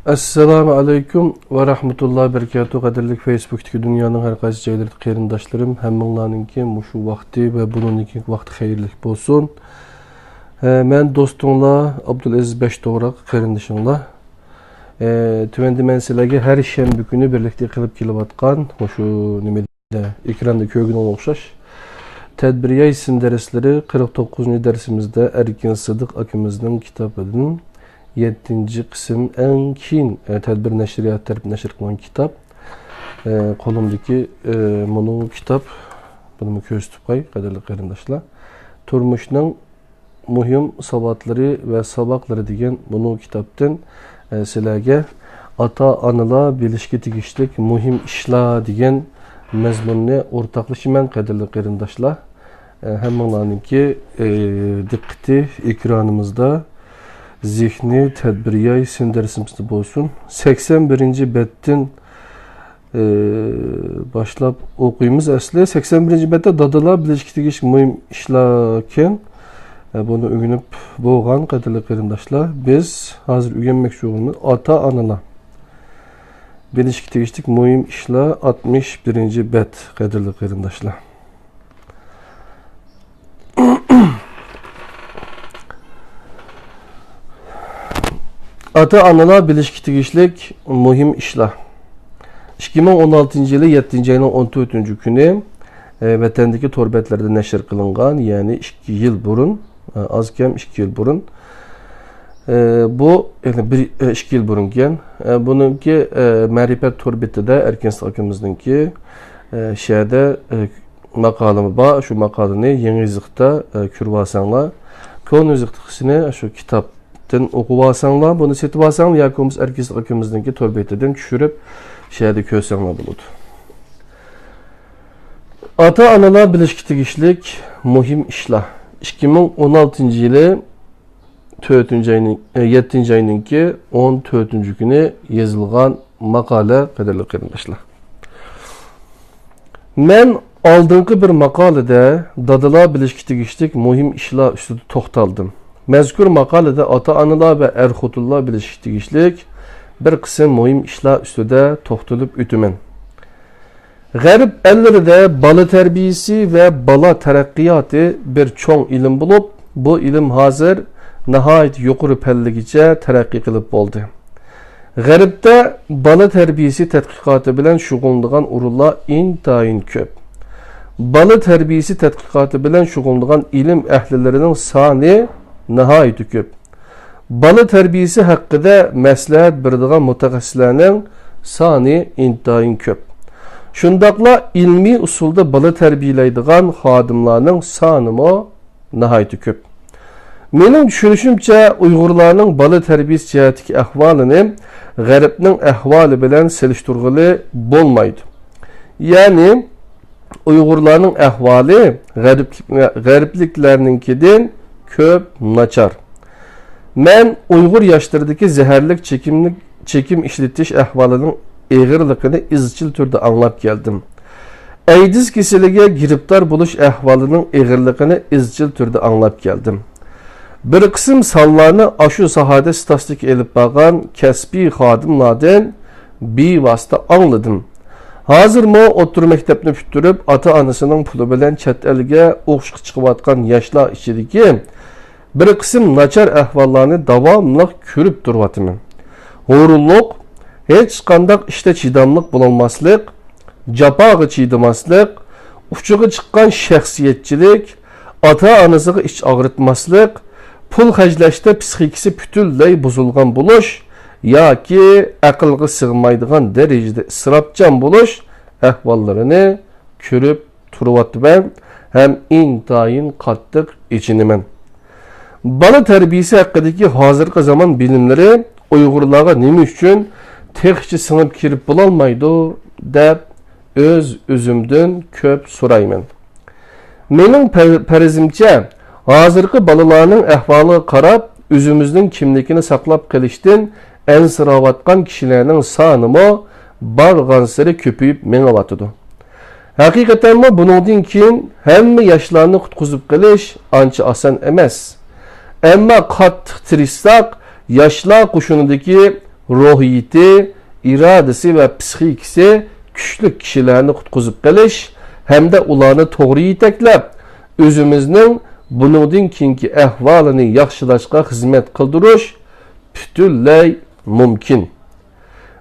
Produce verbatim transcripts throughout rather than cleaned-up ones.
ئەسسالامۇ ئەلەيكۇم ۋە رەھمەتۇللاھى ۋە بەرىكاتۇھ. قەدىرلىك فېيسبۇكتىكى دۇنيانىڭ ھەر قايسى جايلىرىدىكى قېرىنداشلىرىم، ھەممىڭلارنىڭكى مۇشۇ ۋاقتى ۋە بۇنىڭدىن كېيىنكى ۋاقتى خەيرلىك بولسۇن. ھە، مەن دوستۇڭلار ئابدۇلئەزىز بەشتوغراق قېرىندىشىڭلار. ھە، تۆۋەندە مەن سىلەرگە ھەر شەنبە كۈنى بىرلىكتە قىلىپ كېلىۋاتقان مۇشۇ نېمە ئېكراندا كۆرگىنىڭلار ئوخشاش. تەدبىرىياي سىن دەرسلىرى قىرىق توققۇزىنچى دەرسىمىزدە ئەركىن سىدىق ئاكىمىزنىڭ كىتابىدىن يەتتىنچى قىسىم، ئەڭ كېيىن، ئە، تەدبىر نەشرىياتى تەرىپىدىن نەشر قىلغان كىتاب. ئە، قولۇمدىكى، ئە، مۇنۇ كىتاب، بۇنىمۇ كۆرسىتىپ قوياي، قەدىرلىك قېرىنداشلار. تۇرمۇشنىڭ مۇھىم ساۋاتلىرى ۋە ساۋاقلىرى دېگەن مۇنۇ كىتابتىن، ئە، سىلەرگە ئاتا-ئانىلار بىلىشكە تېگىشلىك مۇھىم ئىشلار دېگەن مەزمۇننى ئورتاقلىشىمەن، قەدىرلىك قېرىنداشلار. ئە، ھەممىڭلارنىڭكى، ئە، دىققىتى ئېكرانىمىزدا، زېھنى تەدبىرىياي سىن دەرسىمىزدە بولسۇن. سەكسەن بىرىنچى بەتتىن ئى، باشلاپ ئوقۇيمىز. ئەسلى سەكسەن بىرىنچى بەتتە دادىلار بىلىشكە تېگىشلىك مۇھىم ئىشلاركەن. ئە، بۇنى ئۆگىنىپ بولغان، قەدىرلىك قېرىنداشلار. بىز ھازىر ئۆگەنمەكچى بولغىنىمىز ئاتا-ئانىلار بىلىشكە تېگىشلىك مۇھىم ئىشلار، ئاتمىش بىرىنچى بەت، قەدىرلىك قېرىنداشلار. ئاتا-ئانىلار بىلىشكە تېگىشلىك مۇھىم ئىشلار. ئىككى مىڭ ئون ئالتىنچى يىلى يەتتىنچى ئاينىڭ ئون تۆتىنچى كۈنى، ئە، ۋەتەندىكى تور بەتلەردە نەشر قىلىنغان، يەنى ئىككى يىل بۇرۇن، ئە، ئاز كەم ئىككى يىل بۇرۇن. ئە، بۇ، يەنى بىر، ئە، ئىككى يىل بۇرۇنكەن. ئە، بۇنىڭكى، ئە، مەرىپەت تور بېتىدە ئەركىن سىدىق ئاكىمىزنىڭكى، ئە، شەدە، ئە، ماقالىمۇ بار. شۇ ماقالىنى يېڭى يېزىقتا، ئە، كۆرۈۋالساڭلار، كونا يېزىقتىكىسىنى شۇ كىتابتىن ئوقۇۋالساڭلار، بۇنى سېتىۋالساڭلار ياكى بولمىسا ئەركىن سىدىق ئاكىمىزنىڭكى تور بېتىدىن چۈشۈرۈپ شۇ يەردە كۆرسەڭلار بولىدۇ. ئاتا-ئانىلار بىلىشكە تېگىشلىك مۇھىم ئىشلار. ئىككى مىڭ ئون ئالتىنچى يىلى تۆتىنچى ئاينىڭ، ئە، يەتتىنچى ئاينىڭكى ئون تۆتىنچى كۈنى يېزىلغان ماقالە، قەدىرلىك قېرىنداشلار. مەن ئالدىنقى بىر ماقالىدە دادىلار بىلىشكە تېگىشلىك مۇھىم ئىشلار ئۈستىدە توختالدىم. مەزكۇر ماقالىدە ئاتا-ئانىلار ۋە ئەر-خوتۇنلار بىلىشكە تېگىشلىك بىر قىسىم مۇھىم ئىشلار ئۈستىدە توختىلىپ ئۆتىمەن. غەرب ئەللىرىدە بالا تەربىيىسى ۋە بالا تەرەققىياتى بىر چوڭ ئىلىم بولۇپ، بۇ ئىلىم ھازىر ناھايىتى يۇقىرى پەللىگىچە تەرەققىي قىلىپ بولدى. غەربتە بالا تەربىيىسى تەتقىقاتى بىلەن شۇغۇللىنىدىغان ئورۇنلار ئىنتايىن كۆپ. بالا تەربىيىسى تەتقىقاتى بىلەن شۇغۇللىنىدىغان ئىلىم ئەھلىلىرىنىڭ سانى ناھايىتى كۆپ. بالا تەربىيىسى ھەققىدە مەسلىھەت بېرىدىغان مۇتەخەسسىسلەرنىڭ سانى ئىنتايىن كۆپ. شۇنداقلا ئىلمىي ئۇسۇلدا بالا تەربىيەلەيدىغان خادىملارنىڭ سانىمۇ ناھايىتى كۆپ. مېنىڭ چۈشىنىشىمچە، ئۇيغۇرلارنىڭ بالا تەربىيىسى جەھەتتىكى ئەھۋالىنى غەربنىڭ ئەھۋالى بىلەن سېلىشتۇرغىلى بولمايدۇ. يەنى، ئۇيغۇرلارنىڭ ئەھۋالى غەربلىك-، غەربلىكلەرنىڭكىدىن كۆپ ناچار. مەن ئۇيغۇر ياشلىرىدىكى زەھەرلىك چېكىملىك، چېكىم ئىشلىتىش ئەھۋالىنىڭ ئېغىرلىقىنى ئىزچىل تۈردە ئاڭلاپ كەلدىم. ئەيدىز كېسىلىگە گىرىپتار بولۇش ئەھۋالىنىڭ ئېغىرلىقىنى ئىزچىل تۈردە ئاڭلاپ كەلدىم. بىر قىسىم سانلارنى ئاشۇ ساھەدە ستاتىستىكا ئېلىپ بارغان كەسپىي خادىملاردىن بىۋاسىتە ئاڭلىدىم. ھازىرمۇ ئوتتۇرا مەكتەپنى پۈتتۈرۈپ، ئاتا-ئانىسىنىڭ پۇلى بىلەن چەت ئەلگە ئوقۇشقا چىقىۋاتقان ياشلار ئىچىدىكى بىر قىسىم ناچار ئەھۋاللارنى داۋاملىق كۆرۈپ تۇرۇۋاتىمەن. ھۇرۇنلۇق، ھېچقانداق ئىشتا چىداملىق بولالماسلىق، جاپاغا چىدىماسلىق، ئۇچىغا چىققان شەخسىيەتچىلىك، ئاتا-ئانىسىغا ئىچ ئاغرىتماسلىق، پۇل خەجلەشتە پىسخىكىسى پۈتۈنلەي بۇزۇلغان بولۇش ياكى ئەقىلگە سىغمايدىغان دەرىجىدە ئىسراپچان بولۇش ئەھۋاللىرىنى كۆرۈپ تۇرۇۋاتىمەن ھەم ئىنتايىن قاتتىق ئېچىنىمەن. بالا تەربىيىسى ھەققىدىكى ھازىرقى زامان بىلىملىرى ئۇيغۇرلارغا نېمە ئۈچۈن تېخىچە سىڭىپ كىرىپ بولالمايدۇ دەپ ئۆز-ئۆزۈمدىن كۆپ سورايمەن. مېنىڭ پەر-، پەرىزىمچە، ھازىرقى بالىلارنىڭ ئەھۋالىغا قاراپ، ئۆزىمىزنىڭ كىملىكىنى ساقلاپ قېلىشتىن ئەنسىرەۋاتقان كىشىلەرنىڭ سانىمۇ بارغانسېرى كۆپىيىپ مېڭىۋاتىدۇ. ھەقىقەتەنمۇ بۇنىڭدىن كېيىن ھەممە ياشلارنى قۇتقۇزۇپ قېلىش ئانچە ئاسان ئەمەس. ئەمما قاتتىق تىرىشساق، ياشلار قوشۇنىدىكى روھىيىتى، ئىرادىسى ۋە پسىخىكىسى كۈچلۈك كىشىلەرنى قۇتقۇزۇپ قېلىش ھەمدە ئۇلارنى توغرا يېتەكلەپ، ئۆزىمىزنىڭ بۇنىڭدىن كېيىنكى ئەھۋالىنى ياخشىلاشقا خىزمەت قىلدۇرۇش پۈتۈنلەي مۇمكىن.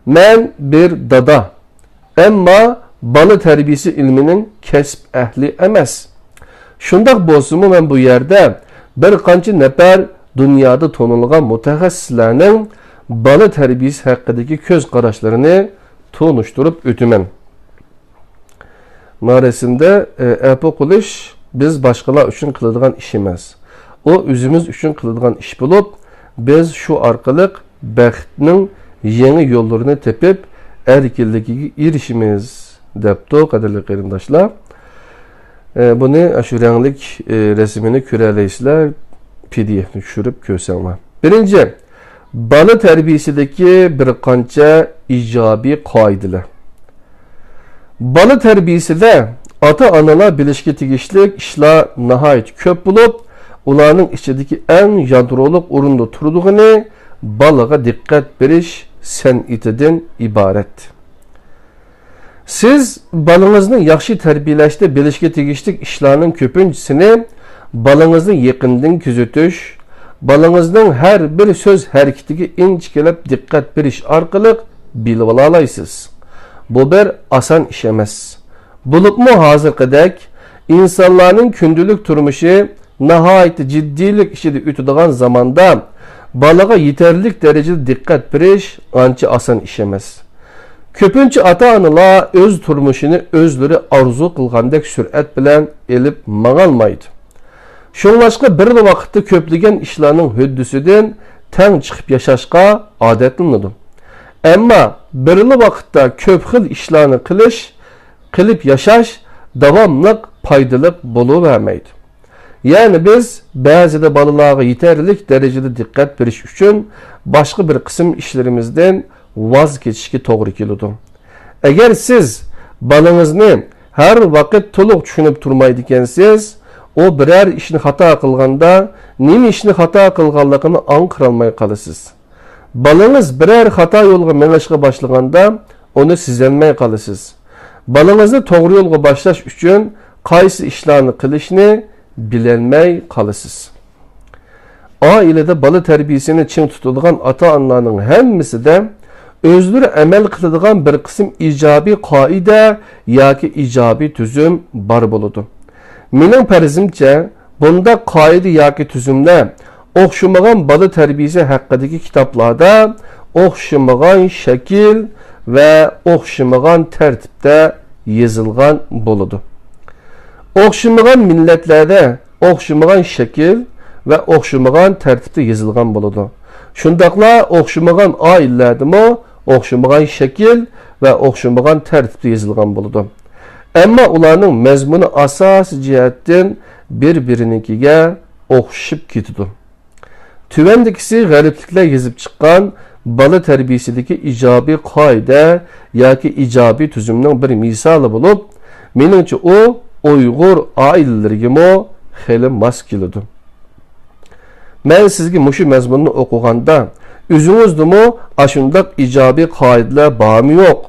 مەن بىر دادا، ئەمما بالا تەربىيىسى ئىلمىنىڭ كەسىپ ئەھلى ئەمەس. شۇنداق بولسىمۇ، مەن بۇ يەردە بىر قانچە نەپەر دۇنيادا تونۇلغان مۇتەخەسسىسلەرنىڭ بالا تەربىيىسى ھەققىدىكى كۆز قاراشلىرىنى تونۇشتۇرۇپ ئۆتىمەن. ما رەسىمدە، ئە، ئەپۇ قىلىش بىز باشقىلار ئۈچۈن قىلىدىغان ئىش ئەمەس. ئۇ ئۆزىمىز ئۈچۈن قىلىدىغان ئىش بولۇپ، بىز شۇ ئارقىلىق بەختنىڭ يېڭى يوللىرىنى تېپىپ، ئەركىنلىكىگە ئېرىشىمىز، دەپتۇ، قەدىرلىك قېرىنداشلار. ئە، بۇنى شۇ رەڭلىك، ئە، رەسىمىنى كۆرەلەيسىلەر، پى دى ئېفنى چۈشۈرۈپ كۆرسەڭلار. بىرىنچى، بالا تەربىيىسىدىكى بىر قانچە ئىجابىي قائىدىلەر. بالا تەربىيىسىدە ئاتا-ئانىلار بىلىشكە تېگىشلىك ئىشلار ناھايىتى كۆپ بولۇپ، ئۇلارنىڭ ئىچىدىكى ئەڭ يادرولۇق ئورۇندا تۇرىدىغىنى بالىغا دىققەت بېرىش سەنئىتىدىن ئىبارەت. سىز بالىڭىزنى ياخشى تەربىيەلەشتە بىلىشكە تېگىشلىك ئىشلارنىڭ كۆپىنچىسىنى بالىڭىزنى يېقىندىن كۆزىتىش، بالىڭىزنىڭ ھەر بىر سۆز ھەرىكىتىگە ئىنچىكىلەپ دىققەت بېرىش ئارقىلىق بىلىۋالالايسىز. بۇ بىر ئاسان ئىش ئەمەس. بولۇپمۇ ھازىرقىدەك ئىنسانلارنىڭ كۈندىلىك تۇرمۇشى ناھايىتى جىددىيلىك ئىچىدە ئۆتىدىغان زاماندا بالىغا يېتەرلىك دەرىجىدە دىققەت بېرىش ئانچە ئاسان ئىش ئەمەس. كۆپىنچە ئاتا-ئانىلار ئۆز تۇرمۇشىنى ئۆزلىرى ئارزۇ قىلغاندەك سۈرئەت بىلەن ئېلىپ ماڭالمايدۇ. شۇڭلاشقا بىرلا ۋاقىتتا كۆپلىگەن ئىشلارنىڭ ھۆددىسىدىن تەڭ چىقىپ ياشاشقا ئادەتلىنىدۇ. ئەمما بىرلا ۋاقىتتا كۆپ خىل ئىشلارنى قىلىش، قىلىپ ياشاش داۋاملىق پايدىلىق بولۇۋەرمەيدۇ. يەنى بىز بەزىدە بالىلارغا يېتەرلىك دەرىجىدە دىققەت بېرىش ئۈچۈن باشقا بىر قىسىم ئىشلىرىمىزدىن ۋاز كېچىشكە توغرا كېلىدۇ. ئەگەر سىز بالىڭىزنى ھەر ۋاقىت تولۇق چۈشىنىپ تۇرمايدىكەنسىز، ئۇ بىرەر ئىشنى خاتا قىلغاندا نېمە ئىشنى خاتا قىلغانلىقىنى ئاڭقىرالماي قالىسىز. بالىڭىز بىرەر خاتا يولغا مېڭىشقا باشلىغاندا ئۇنى سېزەلمەي قالىسىز. بالىڭىزنى توغرا يولغا باشلاش ئۈچۈن قايسى ئىشلارنى قىلىشنى بىلەلمەي قالىسىز. ئائىلىدە بالا تەربىيىسىنى چىڭ تۇتىدىغان ئاتا-ئانىلارنىڭ ھەممىسىدە ئۆزلىرى ئەمەل قىلىدىغان بىر قىسىم ئىجابىي قائىدە ياكى ئىجابىي تۈزۈم بار بولىدۇ. مېنىڭ پەرىزىمچە، بۇنداق قائىدە ياكى تۈزۈملەر ئوخشىمىغان بالا تەربىيىسى ھەققىدىكى كىتابلاردا ئوخشىمىغان شەكىل ۋە ئوخشىمىغان تەرتىپتە يېزىلغان بولىدۇ. ئوخشىمىغان مىللەتلەردە ئوخشىمىغان شەكىل ۋە ئوخشىمىغان تەرتىپتە يېزىلغان بولىدۇ. شۇنداقلا ئوخشىمىغان ئائىلىلەردىمۇ ئوخشىمىغان شەكىل ۋە ئوخشىمىغان تەرتىپتە يېزىلغان بولىدۇ. ئەمما ئۇلارنىڭ مەزمۇنى ئاساسىي جەھەتتىن بىر-بىرىنىڭكىگە ئوخشىشىپ كېتىدۇ. تۆۋەندىكىسى غەربلىكلەر يېزىپ چىققان بالا تەربىيىسىدىكى ئىجابىي قائىدە ياكى ئىجابىي تۈزۈمنىڭ بىر مىسالى بولۇپ، مېنىڭچە ئۇ ئۇيغۇر ئائىلىلىرىگىمۇ خېلى ماس كېلىدۇ. مەن سىزگە مۇشۇ مەزمۇننى ئوقۇغاندا، ئۆزىڭىزدىمۇ ئاشۇنداق ئىجابىي قائىدىلەر بارمۇ يوق؟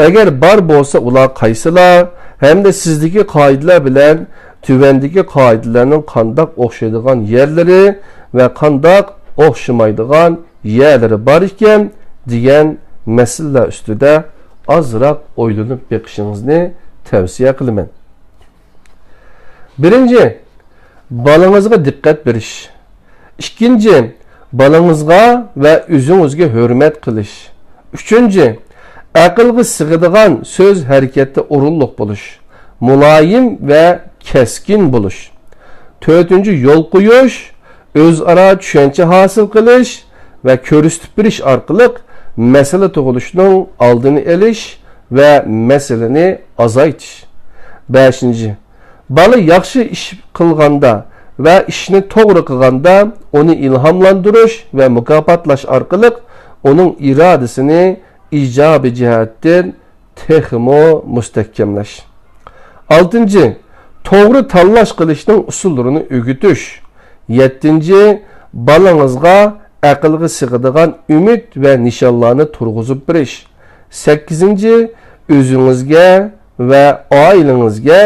ئەگەر بار بولسا، ئۇلار قايسىلار؟ ھەمدە سىزدىكى قائىدىلەر بىلەن تۆۋەندىكى قائىدىلەرنىڭ قانداق ئوخشايدىغان يەرلىرى ۋە قانداق ئوخشىمايدىغان يەرلىرى بار ئىكەن، دېگەن مەسىلىلەر ئۈستىدە ئازراق ئويلىنىپ بېقىشىڭىزنى تەۋسىيە قىلىمەن. بىرىنچى، بالىڭىزغا دىققەت بېرىش. ئىككىنچى، بالىڭىزغا ۋە ئۆزىڭىزگە ھۆرمەت قىلىش. ئۈچىنچى، ئەقىلگە سىغىدىغان سۆز ھەرىكەتتە ئورۇنلۇق بولۇش، مۇلايىم ۋە كەسكىن بولۇش. تۆتىنچى، يول قويۇش، ئۆزئارا چۈشەنچە ھاسىل قىلىش ۋە كۆرسىتىپ بېرىش ئارقىلىق مەسىلە تۇغۇلۇشىنىڭ ئالدىنى ئېلىش ۋە مەسىلىنى ئازايتىش. بەشىنچى، بالا ياخشى ئىش قىلغاندا ۋە ئىشنى توغرا قىلغاندا ئۇنى ئىلھاملاندۇرۇش ۋە مۇكاپاتلاش ئارقىلىق ئۇنىڭ ئىرادىسىنى ئىجابىي جەھەتتىن تېخىمۇ مۇستەھكەملەش. ئالتىنچى، توغرا تاللاش قىلىشنىڭ ئۇسۇللىرىنى ئۆگىتىش. يەتتىنچى، بالىڭىزغا ئەقىلگە سىغىدىغان ئۈمىد ۋە نىشانلارنى تۇرغۇزۇپ بېرىش. سەككىزىنچى، ئۆزىڭىزگە ۋە ئائىلىڭىزگە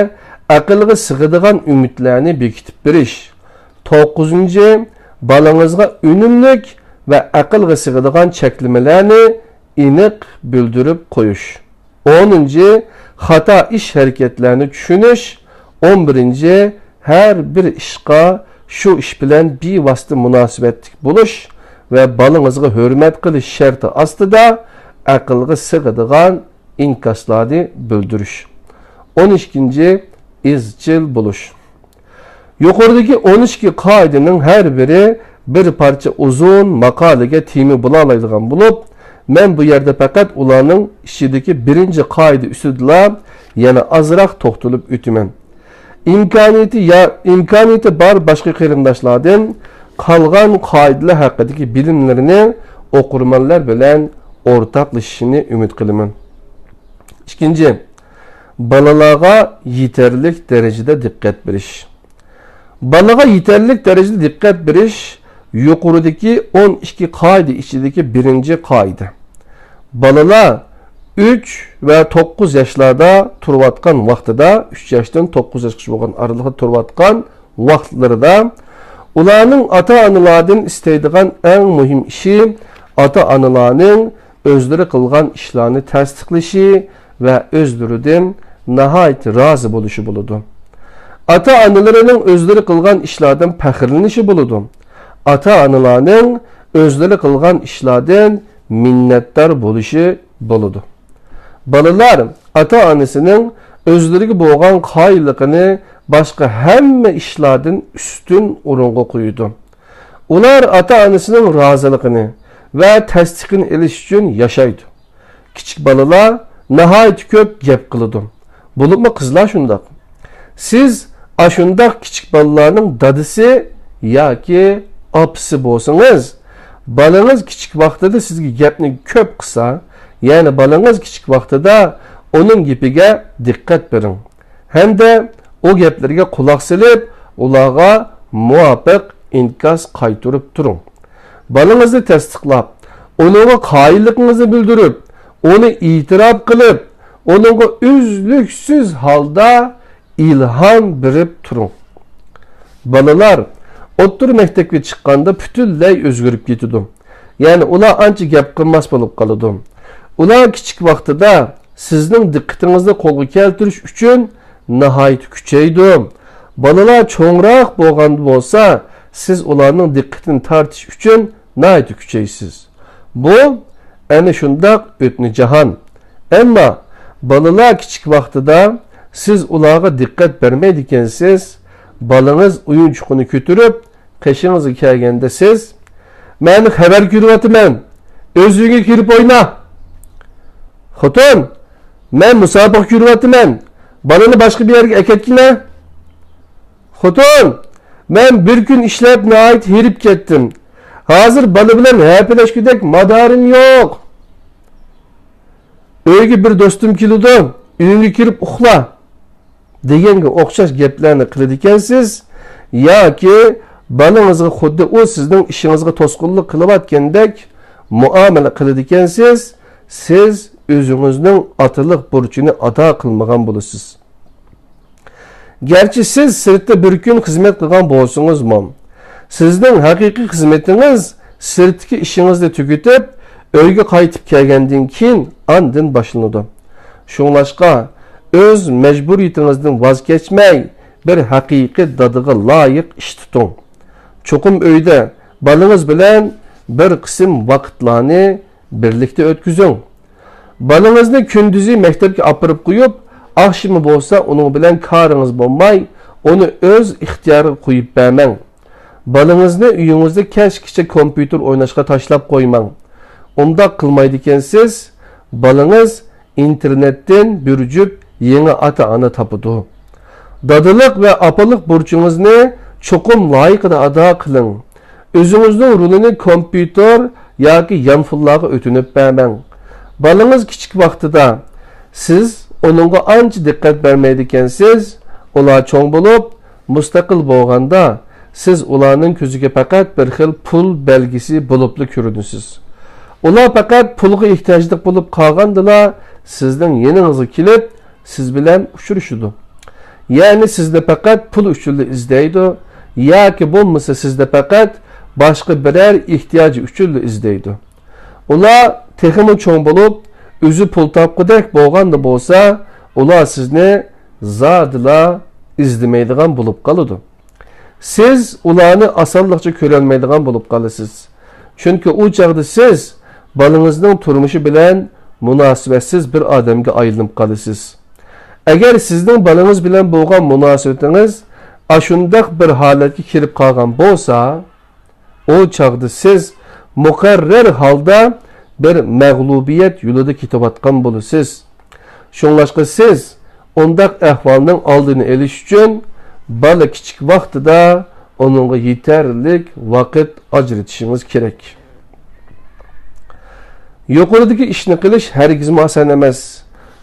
ئەقىلگە سىغىدىغان ئۈمىدلەرنى بېكىتىپ بېرىش. توققۇزىنچى، بالىڭىزغا ئۈنۈملۈك ۋە ئەقىلگە سىغىدىغان چەكلىمىلەرنى ئېنىق بىلدۈرۈپ قويۇش. ئونىنچى، خاتا ئىش-ھەرىكەتلەرنى چۈشىنىش. ئون بىرىنچى، ھەر بىر ئىشقا شۇ ئىش بىلەن بىۋاسىتە مۇناسىۋەتلىك بولۇش ۋە بالىڭىزغا ھۆرمەت قىلىش شەرتى ئاستىدا ئەقىلگە سىغىدىغان ئىنكاسلارنى بىلدۈرۈش. ئون ئىككىنچى، ئىزچىل بولۇش. يۇقىرىدىكى ئون ئىككى قائىدىنىڭ ھەر بىرى بىر پارچە ئۇزۇن ماقالىگە تېما بولالايدىغان بولۇپ، مەن بۇ يەردە پەقەت ئۇلارنىڭ ئىچىدىكى بىرىنچى قائىدە ئۈستىدىلا يەنە ئازراق توختىلىپ ئۆتىمەن. ئىمكانىيىتى يا، ئىمكانىيىتى بار باشقا قېرىنداشلاردىن قالغان قائىدىلەر ھەققىدىكى بىلىملىرىنى ئوقۇرمەنلەر بىلەن ئورتاقلىشىشىنى ئۈمىد قىلىمەن. ئىككىنچى، بالىلارغا يېتەرلىك دەرىجىدە دىققەت بېرىش. بالىغا يېتەرلىك دەرىجىدە دىققەت بېرىش يۇقىرىدىكى ئون ئىككى قائىدە ئىچىدىكى بىرىنچى قائىدە. بالىلار ئۈچ ۋە توققۇز ياشلاردا تۇرۇۋاتقان ۋاقتىدا، ئۈچ ياشتىن توققۇز ياشقىچە بولغان ئارىلىقتا تۇرۇۋاتقان ۋاقىتلىرىدا، ئۇلارنىڭ ئاتا-ئانىلاردىن ئىستەيدىغان ئەڭ مۇھىم ئىشى ئاتا-ئانىلارنىڭ ئۆزلىرى قىلغان ئىشلارنى تەستىقلىشى ۋە ئۆزلىرىدىن ناھايىتى رازى بولۇشى بولىدۇ. ئاتا-ئانىلىرىنىڭ ئۆزلىرى قىلغان ئىشلاردىن پەخىرلىنىشى بولىدۇ. ئاتا-ئانىلارنىڭ ئۆزلىرى قىلغان ئىشلاردىن مىننەتدار بولۇشى بولىدۇ. بالىلار ئاتا-ئانىسىنىڭ ئۆزلىرىگە بولغان قايىللىقىنى باشقا ھەممە ئىشلاردىن ئۈستۈن ئورۇنغا قويىدۇ. ئۇلار ئاتا-ئانىسىنىڭ رازىلىقىنى ۋە تەستىقىنى ئېلىش ئۈچۈن ياشايدۇ. كىچىك بالىلار ناھايىتى كۆپ گەپ قىلىدۇ. بولۇپمۇ قىزلار شۇنداق. سىز ئاشۇنداق كىچىك بالىلارنىڭ دادىسى ياكى ئاپىسى بولسىڭىز، بالىڭىز كىچىك ۋاقتىدا سىزگە گەپنى كۆپ قىلسا، يەنى بالىڭىز كىچىك ۋاقتىدا ئۇنىڭ گېپىگە دىققەت بېرىڭ. ھەمدە ئۇ گەپلىرىگە قۇلاق سېلىپ، ئۇلارغا مۇۋاپىق ئىنكاس قايتۇرۇپ تۇرۇڭ. بالىڭىزنى تەستىقلاپ، ئۇنىڭغا قايىللىقىڭىزنى بىلدۈرۈپ، ئۇنى ئېتىراپ قىلىپ، ئۇنىڭغا ئۈزلۈكسىز ھالدا ئىلھام بېرىپ تۇرۇڭ. بالىلار ئوتتۇرا مەكتەپكە چىققاندا پۈتۈنلەي ئۆزگىرىپ كېتىدۇ. يەنى ئۇلار ئانچە گەپ قىلماس بولۇپ قالىدۇ. ئۇلار كىچىك ۋاقتىدا سىزنىڭ دىققىتىڭىزنى قولغا كەلتۈرۈش ئۈچۈن ناھايىتى كۈچەيدۇ. بالىلار چوڭراق بولغاندا بولسا، سىز ئۇلارنىڭ دىققىتىنى تارتىش ئۈچۈن ناھايىتى كۈچەيسىز. بۇ ئەنە شۇنداق ئۆتنە جاھان. ئەمما بالىلار كىچىك ۋاقتىدا سىز ئۇلارغا دىققەت بەرمەيدىكەنسىز، بالىڭىز ئويۇنچۇقىنى كۆتۈرۈپ، قېشىڭىزغا كەلگەندە سىز، «مەن خەۋەر كۆرۈۋاتىمەن، ئۆز ئۆيۈڭگە كىرىپ ئوينا. خوتۇن، مەن مۇسابىقە كۆرۈۋاتىمەن، بالىنى باشقا بىر يەرگە ئەكەتكىنە. خوتۇن، مەن بىر كۈن ئىشلەپ ناھايىتى ھېرىپ كەتتىم. ھازىر بالا بىلەن ھەپىلەشكۈدەك مادارىم يوق. ئۆيگە بىر دوستۇم كېلىدۇ، ئۆيۈڭگە كىرىپ ئۇخلا.» دېگەنگە ئوخشاش گەپلەرنى قىلىدىكەنسىز ياكى بالىڭىزغا خۇددى ئۇ سىزنىڭ ئىشىڭىزغا توسقۇنلۇق قىلىۋاتقاندەك مۇئامىلە قىلىدىكەنسىز، سىز ئۆزىڭىزنىڭ ئاتىلىق بۇرچىنى ئادا قىلمىغان بولىسىز. گەرچە سىز سىرتتا بىر كۈن خىزمەت قىلغان بولسىڭىزمۇ، سىزنىڭ ھەقىقىي خىزمىتىڭىز سىرتتىكى ئىشىڭىزنى تۈگىتىپ، ئۆيگە قايتىپ كەلگەندىن كېيىن ئاندىن باشلىنىدۇ. شۇڭلاشقا، ئۆز مەجبۇرىيىتىڭىزدىن ۋاز كەچمەي، بىر ھەقىقىي دادىغا لايىق ئىش تۇتۇڭ. چوقۇم ئۆيدە بالىڭىز بىلەن بىر قىسىم ۋاقىتلارنى بىرلىكتە ئۆتكۈزۈڭ. بالىڭىزنى كۈندۈزى مەكتەپكە ئاپىرىپ قويۇپ، ئاخشىمى بولسا ئۇنىڭ بىلەن كارىڭىز بولماي، ئۇنى ئۆز ئىختىيارىغا قويۇپ بەرمەڭ. بالىڭىزنى ئۆيىڭىزدە كەچكىچە كومپيۇتېر ئويناشقا تاشلاپ قويماڭ. ئۇنداق قىلمايدىكەنسىز، بالىڭىز ئىنتېرنېتتىن بىر جۈپ يېڭى ئاتا-ئانا تاپىدۇ. دادىلىق ۋە ئاپىلىق بۇرچىڭىزنى چوقۇم لايىقىدا ئادا قىلىڭ. ئۆزىڭىزنىڭ رولىنى كومپيۇتېر ياكى يانفونلارغا ئۆتۈنۈپ بەرمەڭ. بالىڭىز كىچىك ۋاقتىدا سىز ئۇنىڭغا ئانچە دىققەت بەرمەيدىكەنسىز، ئۇلار چوڭ بولۇپ، مۇستەقىل بولغاندا، سىز ئۇلارنىڭ كۆزىگە پەقەت بىر خىل پۇل بەلگىسى بولۇپلا كۆرۈنىسىز. ئۇلار پەقەت پۇلغا ئېھتىياجلىق بولۇپ قالغاندىلا سىزنىڭ يېنىڭىزغا كېلىپ، سىز بىلەن ئۇچرىشىدۇ. يەنى سىزنى پەقەت پۇل ئۈچۈنلا ئىزدەيدۇ ياكى بولمىسا سىزنى پەقەت باشقا بىرەر ئېھتىياجى ئۈچۈنلا ئىزدەيدۇ. ئۇلار تېخىمۇ چوڭ بولۇپ، ئۆزى پۇل تاپقۇدەك بولغاندا بولسا، ئۇلار سىزنى زادىلا ئىزدىمەيدىغان بولۇپ قالىدۇ. سىز ئۇلارنى ئاسانلىقچە كۆرەلمەيدىغان بولۇپ قالىسىز. چۈنكى ئۇ چاغدا سىز بالىڭىزنىڭ تۇرمۇشى بىلەن مۇناسىۋەتسىز بىر ئادەمگە ئايلىنىپ قالىسىز. ئەگەر سىزنىڭ بالىڭىز بىلەن بولغان مۇناسىۋىتىڭىز ئاشۇنداق بىر ھالەتكە كىرىپ قالغان بولسا، ئۇ چاغدا سىز مۇقەررەر ھالدا بىر مەغلۇبىيەت يولىدا كېتىۋاتقان بولىسىز. شۇڭلاشقا سىز ئۇنداق ئەھۋالنىڭ ئالدىنى ئېلىش ئۈچۈن بالا كىچىك ۋاقتىدا ئۇنىڭغا يېتەرلىك ۋاقىت ئاجرىتىشىڭىز كېرەك. يۇقىرىدىكى ئىشنى قىلىش ھەرگىزمۇ ئاسان ئەمەس.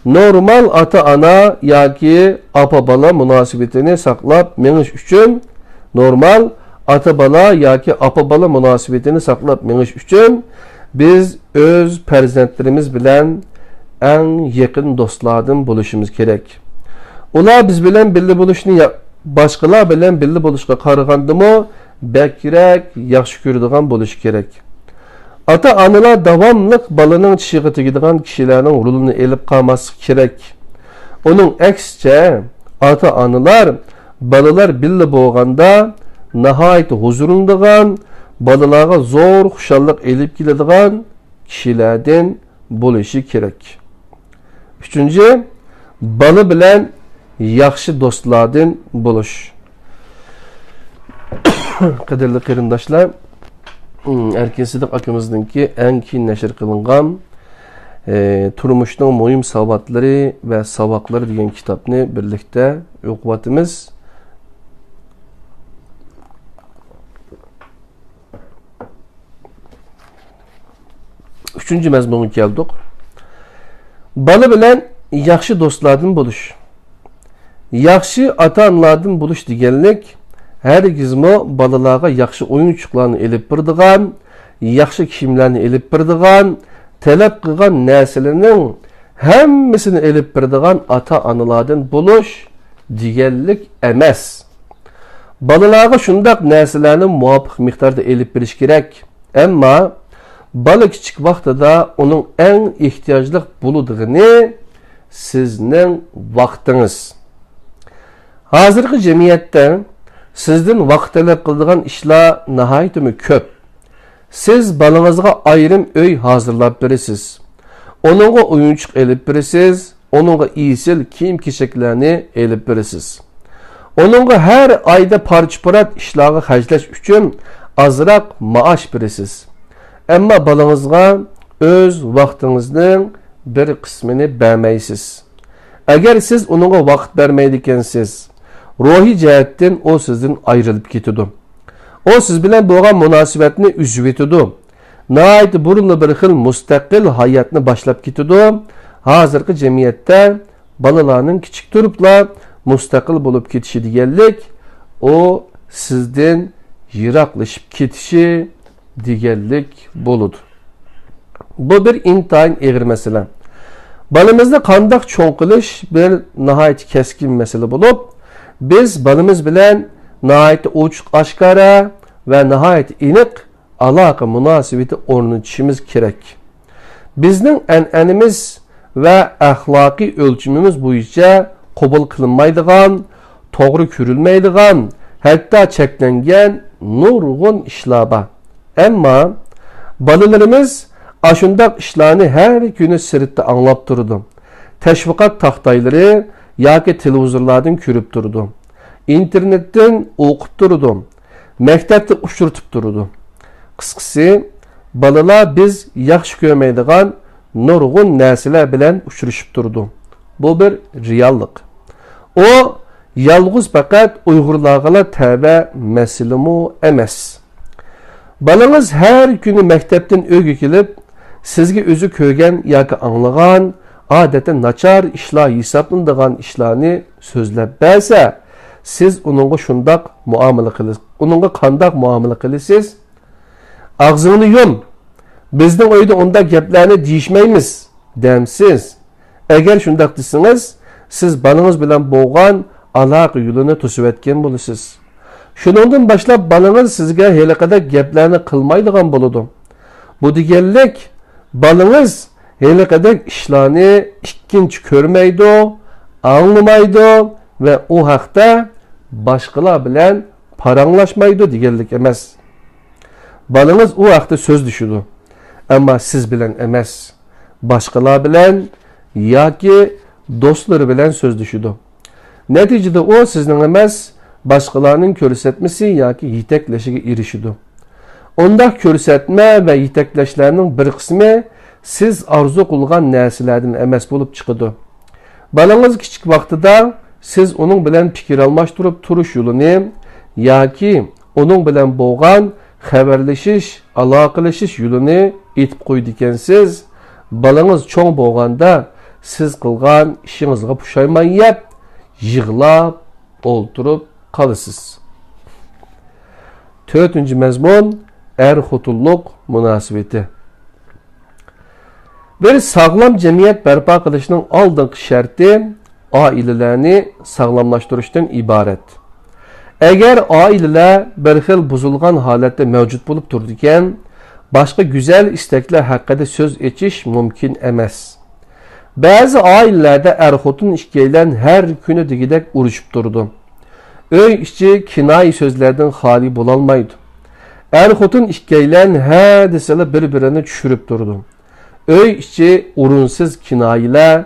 نورمال ئاتا-ئانا ياكى ئاپا-بالا مۇناسىۋىتىنى ساقلاپ مېڭىش ئۈچۈن، نورمال ئاتا-بالا ياكى ئاپا-بالا مۇناسىۋىتىنى ساقلاپ مېڭىش ئۈچۈن بىز ئۆز پەرزەنتلىرىمىز بىلەن ئەڭ يېقىن دوستلاردىن بولۇشىمىز كېرەك. ئۇلار بىز بىلەن بىللە بولۇشنى يا-، باشقىلار بىلەن بىللە بولۇشقا قارىغاندىمۇ بەكرەك ياخشى كۆرىدىغان بولۇشى كېرەك. ئاتا-ئانىلار داۋاملىق بالىنىڭ چىشىغا تېگىدىغان كىشىلەرنىڭ رولىنى ئېلىپ قالماسلىقى كېرەك. ئۇنىڭ ئەكسىچە، ئاتا-ئانىلار بالىلار بىللە بولغاندا ناھايىتى ھۇزۇرلىنىدىغان، بالىلارغا زور خۇشاللىق ئېلىپ كېلىدىغان كىشىلەردىن بولۇشى كېرەك. ئۈچىنچى، بالا بىلەن ياخشى دوستلاردىن بولۇش. قەدىرلىك قېرىنداشلار، ئەركىن سىدىق ئاكىمىزنىڭكى ئەڭ كېيىن نەشر قىلىنغان، ئى، تۇرمۇشنىڭ مۇھىم ساۋاتلىرى ۋە ساۋاقلىرى دېگەن كىتابنى بىرلىكتە ئوقۇۋاتىمىز. ئۈچىنچى مەزمۇنغا كەلدۇق. بالا بىلەن ياخشى دوستلاردىن بولۇش. ياخشى ئاتا-ئانىلاردىن بولۇش دېگەنلىك، ھەرگىزمۇ بالىلارغا ياخشى ئويۇنچۇقلارنى ئېلىپ بېرىدىغان، ياخشى كىيىملەرنى ئېلىپ بېرىدىغان، تەلەپ قىلغان نەرسىلىرىنىڭ ھەممىسىنى ئېلىپ بېرىدىغان ئاتا-ئانىلاردىن بولۇش دېگەنلىك ئەمەس. بالىلارغا شۇنداق نەرسىلەرنى مۇۋاپىق مىقداردا ئېلىپ بېرىش كېرەك. ئەمما بالا كىچىك ۋاقتىدا ئۇنىڭ ئەڭ ئېھتىياجلىق بولىدىغىنى سىزنىڭ ۋاقتىڭىز. ھازىرقى جەمئىيەتتە سىزدىن ۋاقىت تەلەپ قىلىدىغان ئىشلار ناھايىتىمۇ كۆپ. سىز بالىڭىزغا ئايرىم ئۆي ھازىرلاپ بېرىسىز. ئۇنىڭغا ئويۇنچۇق ئېلىپ بېرىسىز، ئۇنىڭغا ئېسىل كىيىم-كېچەكلەرنى ئېلىپ بېرىسىز. ئۇنىڭغا ھەر ئايدا پارچە-پۇرات ئىشلارغا خەجلەش ئۈچۈن ئازراق مائاش بېرىسىز. ئەمما بالىڭىزغا ئۆز ۋاقتىڭىزنىڭ بىر قىسمىنى بەرمەيسىز. ئەگەر سىز ئۇنىڭغا ۋاقىت بەرمەيدىكەنسىز، روھىي جەھەتتىن ئۇ سىزدىن ئايرىلىپ كېتىدۇ. ئۇ سىز بىلەن بولغان مۇناسىۋەتنى ئۈزۈۋېتىدۇ. ناھايىتى بۇرۇنلا بىر خىل مۇستەقىل ھاياتنى باشلاپ كېتىدۇ. ھازىرقى جەمئىيەتتە بالىلارنىڭ كىچىك تۇرۇپلا مۇستەقىل بولۇپ كېتىشى دېگەنلىك، ئۇ سىزدىن يىراقلىشىپ كېتىشى دېگەنلىك بولىدۇ. بۇ بىر ئىنتايىن ئېغىر مەسىلە. بالىمىزنى قانداق چوڭ قىلىش بىر ناھايىتى كەسكىن مەسىلە بولۇپ، بىز بالىمىز بىلەن ناھايىتى ئوچۇق-ئاشكارا ۋە ناھايىتى ئېنىق ئالاقە مۇناسىۋىتى ئورنىتىشىمىز كېرەك. بىزنىڭ ئەنئەنىمىز ۋە ئەخلاقىي ئۆلچىمىمىز بويىچە قوبۇل قىلىنمايدىغان، توغرا كۆرۈلمەيدىغان، ھەتتا چەكلەنگەن نۇرغۇن ئىشلار بار. ئەمما بالىلىرىمىز ئاشۇنداق ئىشلارنى ھەر كۈنى سىرتتا ئاڭلاپ تۇرىدۇ. تەشۋىقات تاختايلىرى ياكى تېلېۋىزورلاردىن كۆرۈپ تۇرىدۇ. ئىنتېرنېتتىن ئوقۇپ تۇرىدۇ. مەكتەپتە ئۇچرىتىپ تۇرىدۇ. قىسقىسى، بالىلار بىز ياخشى كۆرمەيدىغان نۇرغۇن نەرسىلەر بىلەن ئۇچرىشىپ تۇرىدۇ. بۇ بىر رېئاللىق. ئۇ يالغۇز پەقەت ئۇيغۇرلارغىلا تەۋە مەسىلىمۇ ئەمەس. بالىڭىز ھەر كۈنى مەكتەپتىن ئۆيگە كېلىپ، سىزگە ئۆزى كۆرگەن ياكى ئاڭلىغان، ئادەتتە ناچار ئىشلار ھېسابلىنىدىغان ئىشلارنى سۆزلەپ بەرسە، سىز ئۇنىڭغا شۇنداق مۇئامىلە قىلىسىز. ئۇنىڭغا قانداق مۇئامىلە قىلىسىز؟ «ئاغزىڭنى يۇم! بىزنىڭ ئۆيدە ئۇنداق گەپلەرنى دېيىشمەيمىز» دەمسىز؟ ئەگەر شۇنداق دېسىڭىز، سىز بالىڭىز بىلەن بولغان ئالاقە يولىنى توسۇۋەتكەن بولىسىز. شۇنىڭدىن باشلاپ بالىڭىز سىزگە ھېلىقىدەك گەپلەرنى قىلمايدىغان بولىدۇ. بۇ دېگەنلىك، بالىڭىز ھېلىقىدەك ئىشلارنى ئىككىنچى كۆرمەيدۇ، ئاڭلىمايدۇ ۋە ئۇ ھەقتە باشقىلار بىلەن پاراڭلاشمايدۇ دېگەنلىك ئەمەس. بالىڭىز ئۇ ھەقتە سۆزلىشىدۇ، ئەمما سىز بىلەن ئەمەس، باشقىلار بىلەن ياكى دوستلىرى بىلەن سۆزلىشىدۇ. نەتىجىدە ئۇ سىزنىڭ ئەمەس، باشقىلارنىڭ كۆرسەتمىسى ياكى يېتەكلىشىگە ئېرىشىدۇ. ئۇنداق كۆرسەتمە ۋە يېتەكلەشلەرنىڭ بىر قىسمى سىز ئارزۇ قىلغان نەرسىلەردىن ئەمەس بولۇپ چىقىدۇ. بالىڭىز كىچىك ۋاقتىدا سىز ئۇنىڭ بىلەن پىكىر ئالماشتۇرۇپ تۇرۇش يولىنى ياكى ئۇنىڭ بىلەن بولغان خەۋەرلىشىش، ئالاقىلىشىش يولىنى ئېتىپ قويىدىكەنسىز. بالىڭىز چوڭ بولغاندا سىز قىلغان ئىشىڭىزغا پۇشايمان يەپ، يىغلاپ ئولتۇرۇپ قالىسىز. تۆتىنچى مەزمۇن، ئەر-خوتۇنلۇق مۇناسىۋىتى. بىر ساغلام جەمئىيەت بەرپا قىلىشنىڭ ئالدىنقى شەرتى ئائىلىلەرنى ساغلاملاشتۇرۇشتىن ئىبارەت. ئەگەر ئائىلىلەر بىر خىل بۇزۇلغان ھالەتتە مەۋجۇت بولۇپ تۇرىدىكەن، باشقا گۈزەل ئىستەكلەر ھەققىدە سۆز ئېچىش مۇمكىن ئەمەس. بەزى ئائىلىلەردە ئەر-خوتۇن ئىككىيلەن ھەر كۈنى دېگۈدەك ئۇرۇشۇپ تۇرىدۇ. ئۆي ئىچى كىنايە سۆزلەردىن خالىي بولالمايدۇ. ئەر-خوتۇن ئىككىيلەن ھە دېسىلا بىر-بىرىنى چۈشۈرۈپ تۇرىدۇ. ئۆي ئىچى ئورۇنسىز كىنايىلەر،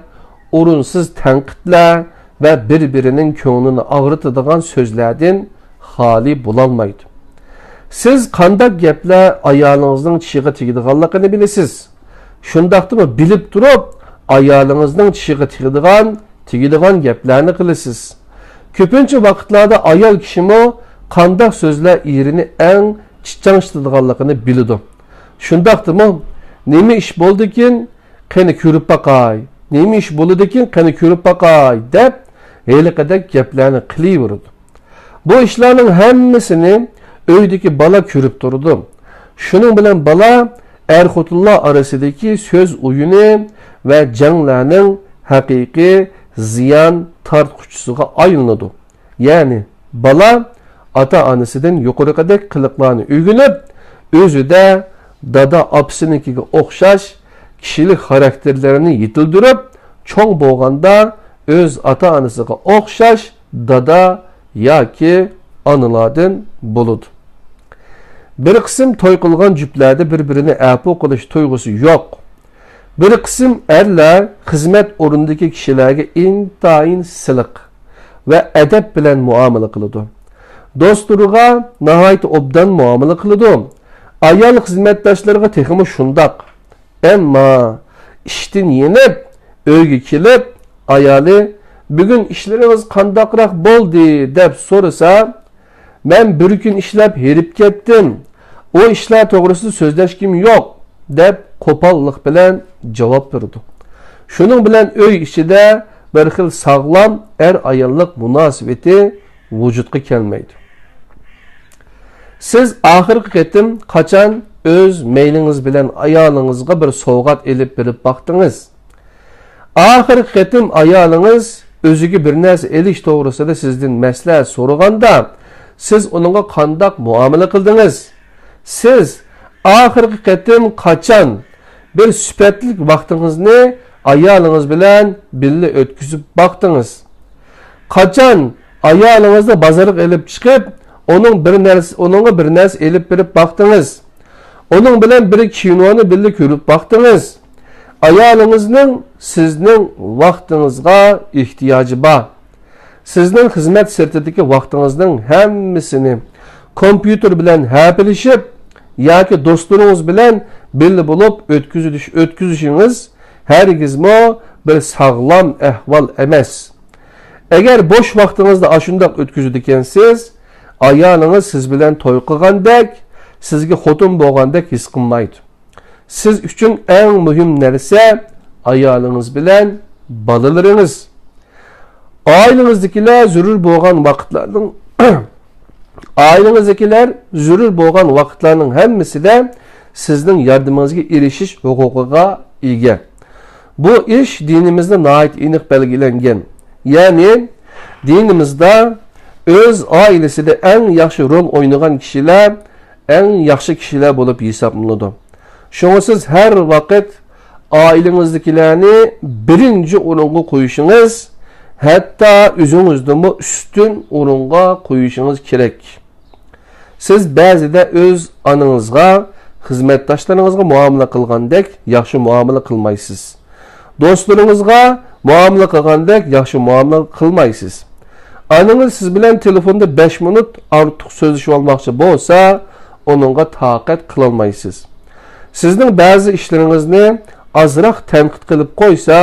ئورۇنسىز تەنقىدلەر ۋە بىر-بىرىنىڭ كۆڭلىنى ئاغرىتىدىغان سۆزلەردىن خالىي بولالمايدۇ. سىز قانداق گەپلەر ئايالىڭىزنىڭ چىشىغا تېگىدىغانلىقىنى بىلىسىز. شۇنداقتىمۇ بىلىپ تۇرۇپ، ئايالىڭىزنىڭ چىشىغا تېگىدىغان، تېگىدىغان گەپلەرنى قىلىسىز. كۆپىنچە ۋاقىتلاردا ئايال كىشىمۇ قانداق سۆزلەر ئېرىنى ئەڭ چىچاڭشىتىدىغانلىقىنى بىلىدۇ. شۇنداقتىمۇ، «نېمە ئىش بولدىكىن، قېنى كۆرۈپ باقاي، نېمە ئىش بولىدىكىن، قېنى كۆرۈپ باقاي» دەپ، ھېلىقىدەك گەپلەرنى قىلىۋېرىدۇ. بۇ ئىشلارنىڭ ھەممىسىنى ئۆيدىكى بالا كۆرۈپ تۇرىدۇ. شۇنىڭ بىلەن بالا ئەر-خوتۇنلار ئارىسىدىكى سۆز ئويۇنى ۋە جەڭلەرنىڭ ھەقىقىي زىيان تارتقۇچىسىغا ئايلىنىدۇ. يەنى بالا ئاتا-ئانىسىدىن يۇقىرىقىدەك قىلىقلارنى ئۆگىنىپ، ئۆزىدە دادا-ئاپىسىنىڭكىگە ئوخشاش كىشىلىك خاراكتېرلىرىنى يېتىلدۈرۈپ، چوڭ بولغاندا ئۆز ئاتا-ئانىسىغا ئوخشاش دادا ياكى ئانىلاردىن بولىدۇ. بىر قىسىم توي قىلغان جۈپلەردە بىر-بىرىنى ئەپۇ قىلىش تۇيغۇسى يوق. بىر قىسىم ئەرلەر خىزمەت ئورنىدىكى كىشىلەرگە ئىنتايىن سىلىق ۋە ئەدەپ بىلەن مۇئامىلە قىلىدۇ. دوستلىرىغا ناھايىتى ئوبدان مۇئامىلە قىلىدۇ. ئايال خىزمەتداشلىرىغا تېخىمۇ شۇنداق. ئەمما ئىشتىن يېنىپ، ئۆيگە كېلىپ، ئايالى «بۈگۈن ئىشلىرىڭىز قانداقراق بولدى؟» دەپ سورىسا، «مەن بىر كۈن ئىشلەپ ھېرىپ كەتتىم. ئۇ ئىشلار توغرىسىدا سۆزلەشكۈم يوق» دەپ قوپاللىق بىلەن جاۋاب بېرىدۇ. شۇنىڭ بىلەن ئۆي ئىچىدە بىر خىل ساغلام ئەر-ئاياللىق مۇناسىۋىتى ۋۇجۇدقا كەلمەيدۇ. سىز ئاخىرقى قېتىم قاچان ئۆز مەيلىڭىز بىلەن ئايالىڭىزغا بىر سوۋغات ئېلىپ بېرىپ باقتىڭىز؟ ئاخىرقى قېتىم ئايالىڭىز ئۆزىگە بىر نەرسە ئېلىش توغرىسىدا سىزدىن مەسلىھەت سورىغاندا، سىز ئۇنىڭغا قانداق مۇئامىلە قىلدىڭىز؟ سىز ئاخىرقى قېتىم قاچان بىر سۈپەتلىك ۋاقتىڭىزنى ئايالىڭىز بىلەن بىللە ئۆتكۈزۈپ باقتىڭىز؟ قاچان ئايالىڭىزنى بازارغا ئېلىپ چىقىپ، ئۇنىڭ بىر نەرسە، ئۇنىڭغا بىر نەرسە ئېلىپ بېرىپ باقتىڭىز؟ ئۇنىڭ بىلەن بىر كىنونى بىللە كۆرۈپ باقتىڭىز؟ ئايالىڭىزنىڭ سىزنىڭ ۋاقتىڭىزغا ئېھتىياجى بار. سىزنىڭ خىزمەت سىرتىدىكى ۋاقتىڭىزنىڭ ھەممىسىنى كومپيۇتېر بىلەن ھەپىلىشىپ ياكى دوستلىرىڭىز بىلەن بىللە بولۇپ ئۆتكۈزۈش-، ئۆتكۈزۈشىڭىز ھەرگىزمۇ بىر ساغلام ئەھۋال ئەمەس. ئەگەر بوش ۋاقتىڭىزنى ئاشۇنداق ئۆتكۈزىدىكەنسىز، ئايالىڭىز سىز بىلەن توي قىلغاندەك، سىزگە خوتۇن بولغاندەك ھېس قىلمايدۇ. سىز ئۈچۈن ئەڭ مۇھىم نەرسە ئايالىڭىز بىلەن بالىلىرىڭىز. ئائىلىڭىزدىكىلەر زۆرۈر بولغان ۋاقىتلارنىڭ، ئائىلىڭىزدىكىلەر زۆرۈر بولغان ۋاقىتلارنىڭ ھەممىسىدە سىزنىڭ ياردىمىڭىزگە ئېرىشىش ھوقۇقىغا ئىگە. بۇ ئىش دىنىمىزدا ناھايىتى ئېنىق بەلگىلەنگەن. يەنى، دىنىمىزدا ئۆز ئائىلىسىدە ئەڭ ياخشى رول ئوينىغان كىشىلەر ئەڭ ياخشى كىشىلەر بولۇپ ھېسابلىنىدۇ. شۇڭا سىز ھەر ۋاقىت ئائىلىڭىزدىكىلەرنى بىرىنچى ئورۇنغا قويۇشىڭىز، ھەتتا ئۆزىڭىزنىمۇ ئۈستۈن ئورۇنغا قويۇشىڭىز كېرەك. سىز بەزىدە ئۆز ئانىڭىزغا، خىزمەتداشلىرىڭىزغا مۇئامىلە قىلغاندەك ياخشى مۇئامىلە قىلمايسىز. دوستلىرىڭىزغا مۇئامىلە قىلغاندەك ياخشى مۇئامىلە قىلمايسىز. ئانىڭىز سىز بىلەن تېلېفوندا بەش مىنۇت ئارتۇق سۆزلىشىۋالماقچى بولسا، ئۇنىڭغا تاقەت قىلالمايسىز. سىزنىڭ بەزى ئىشلىرىڭىزنى ئازراق تەنقىد قىلىپ قويسا،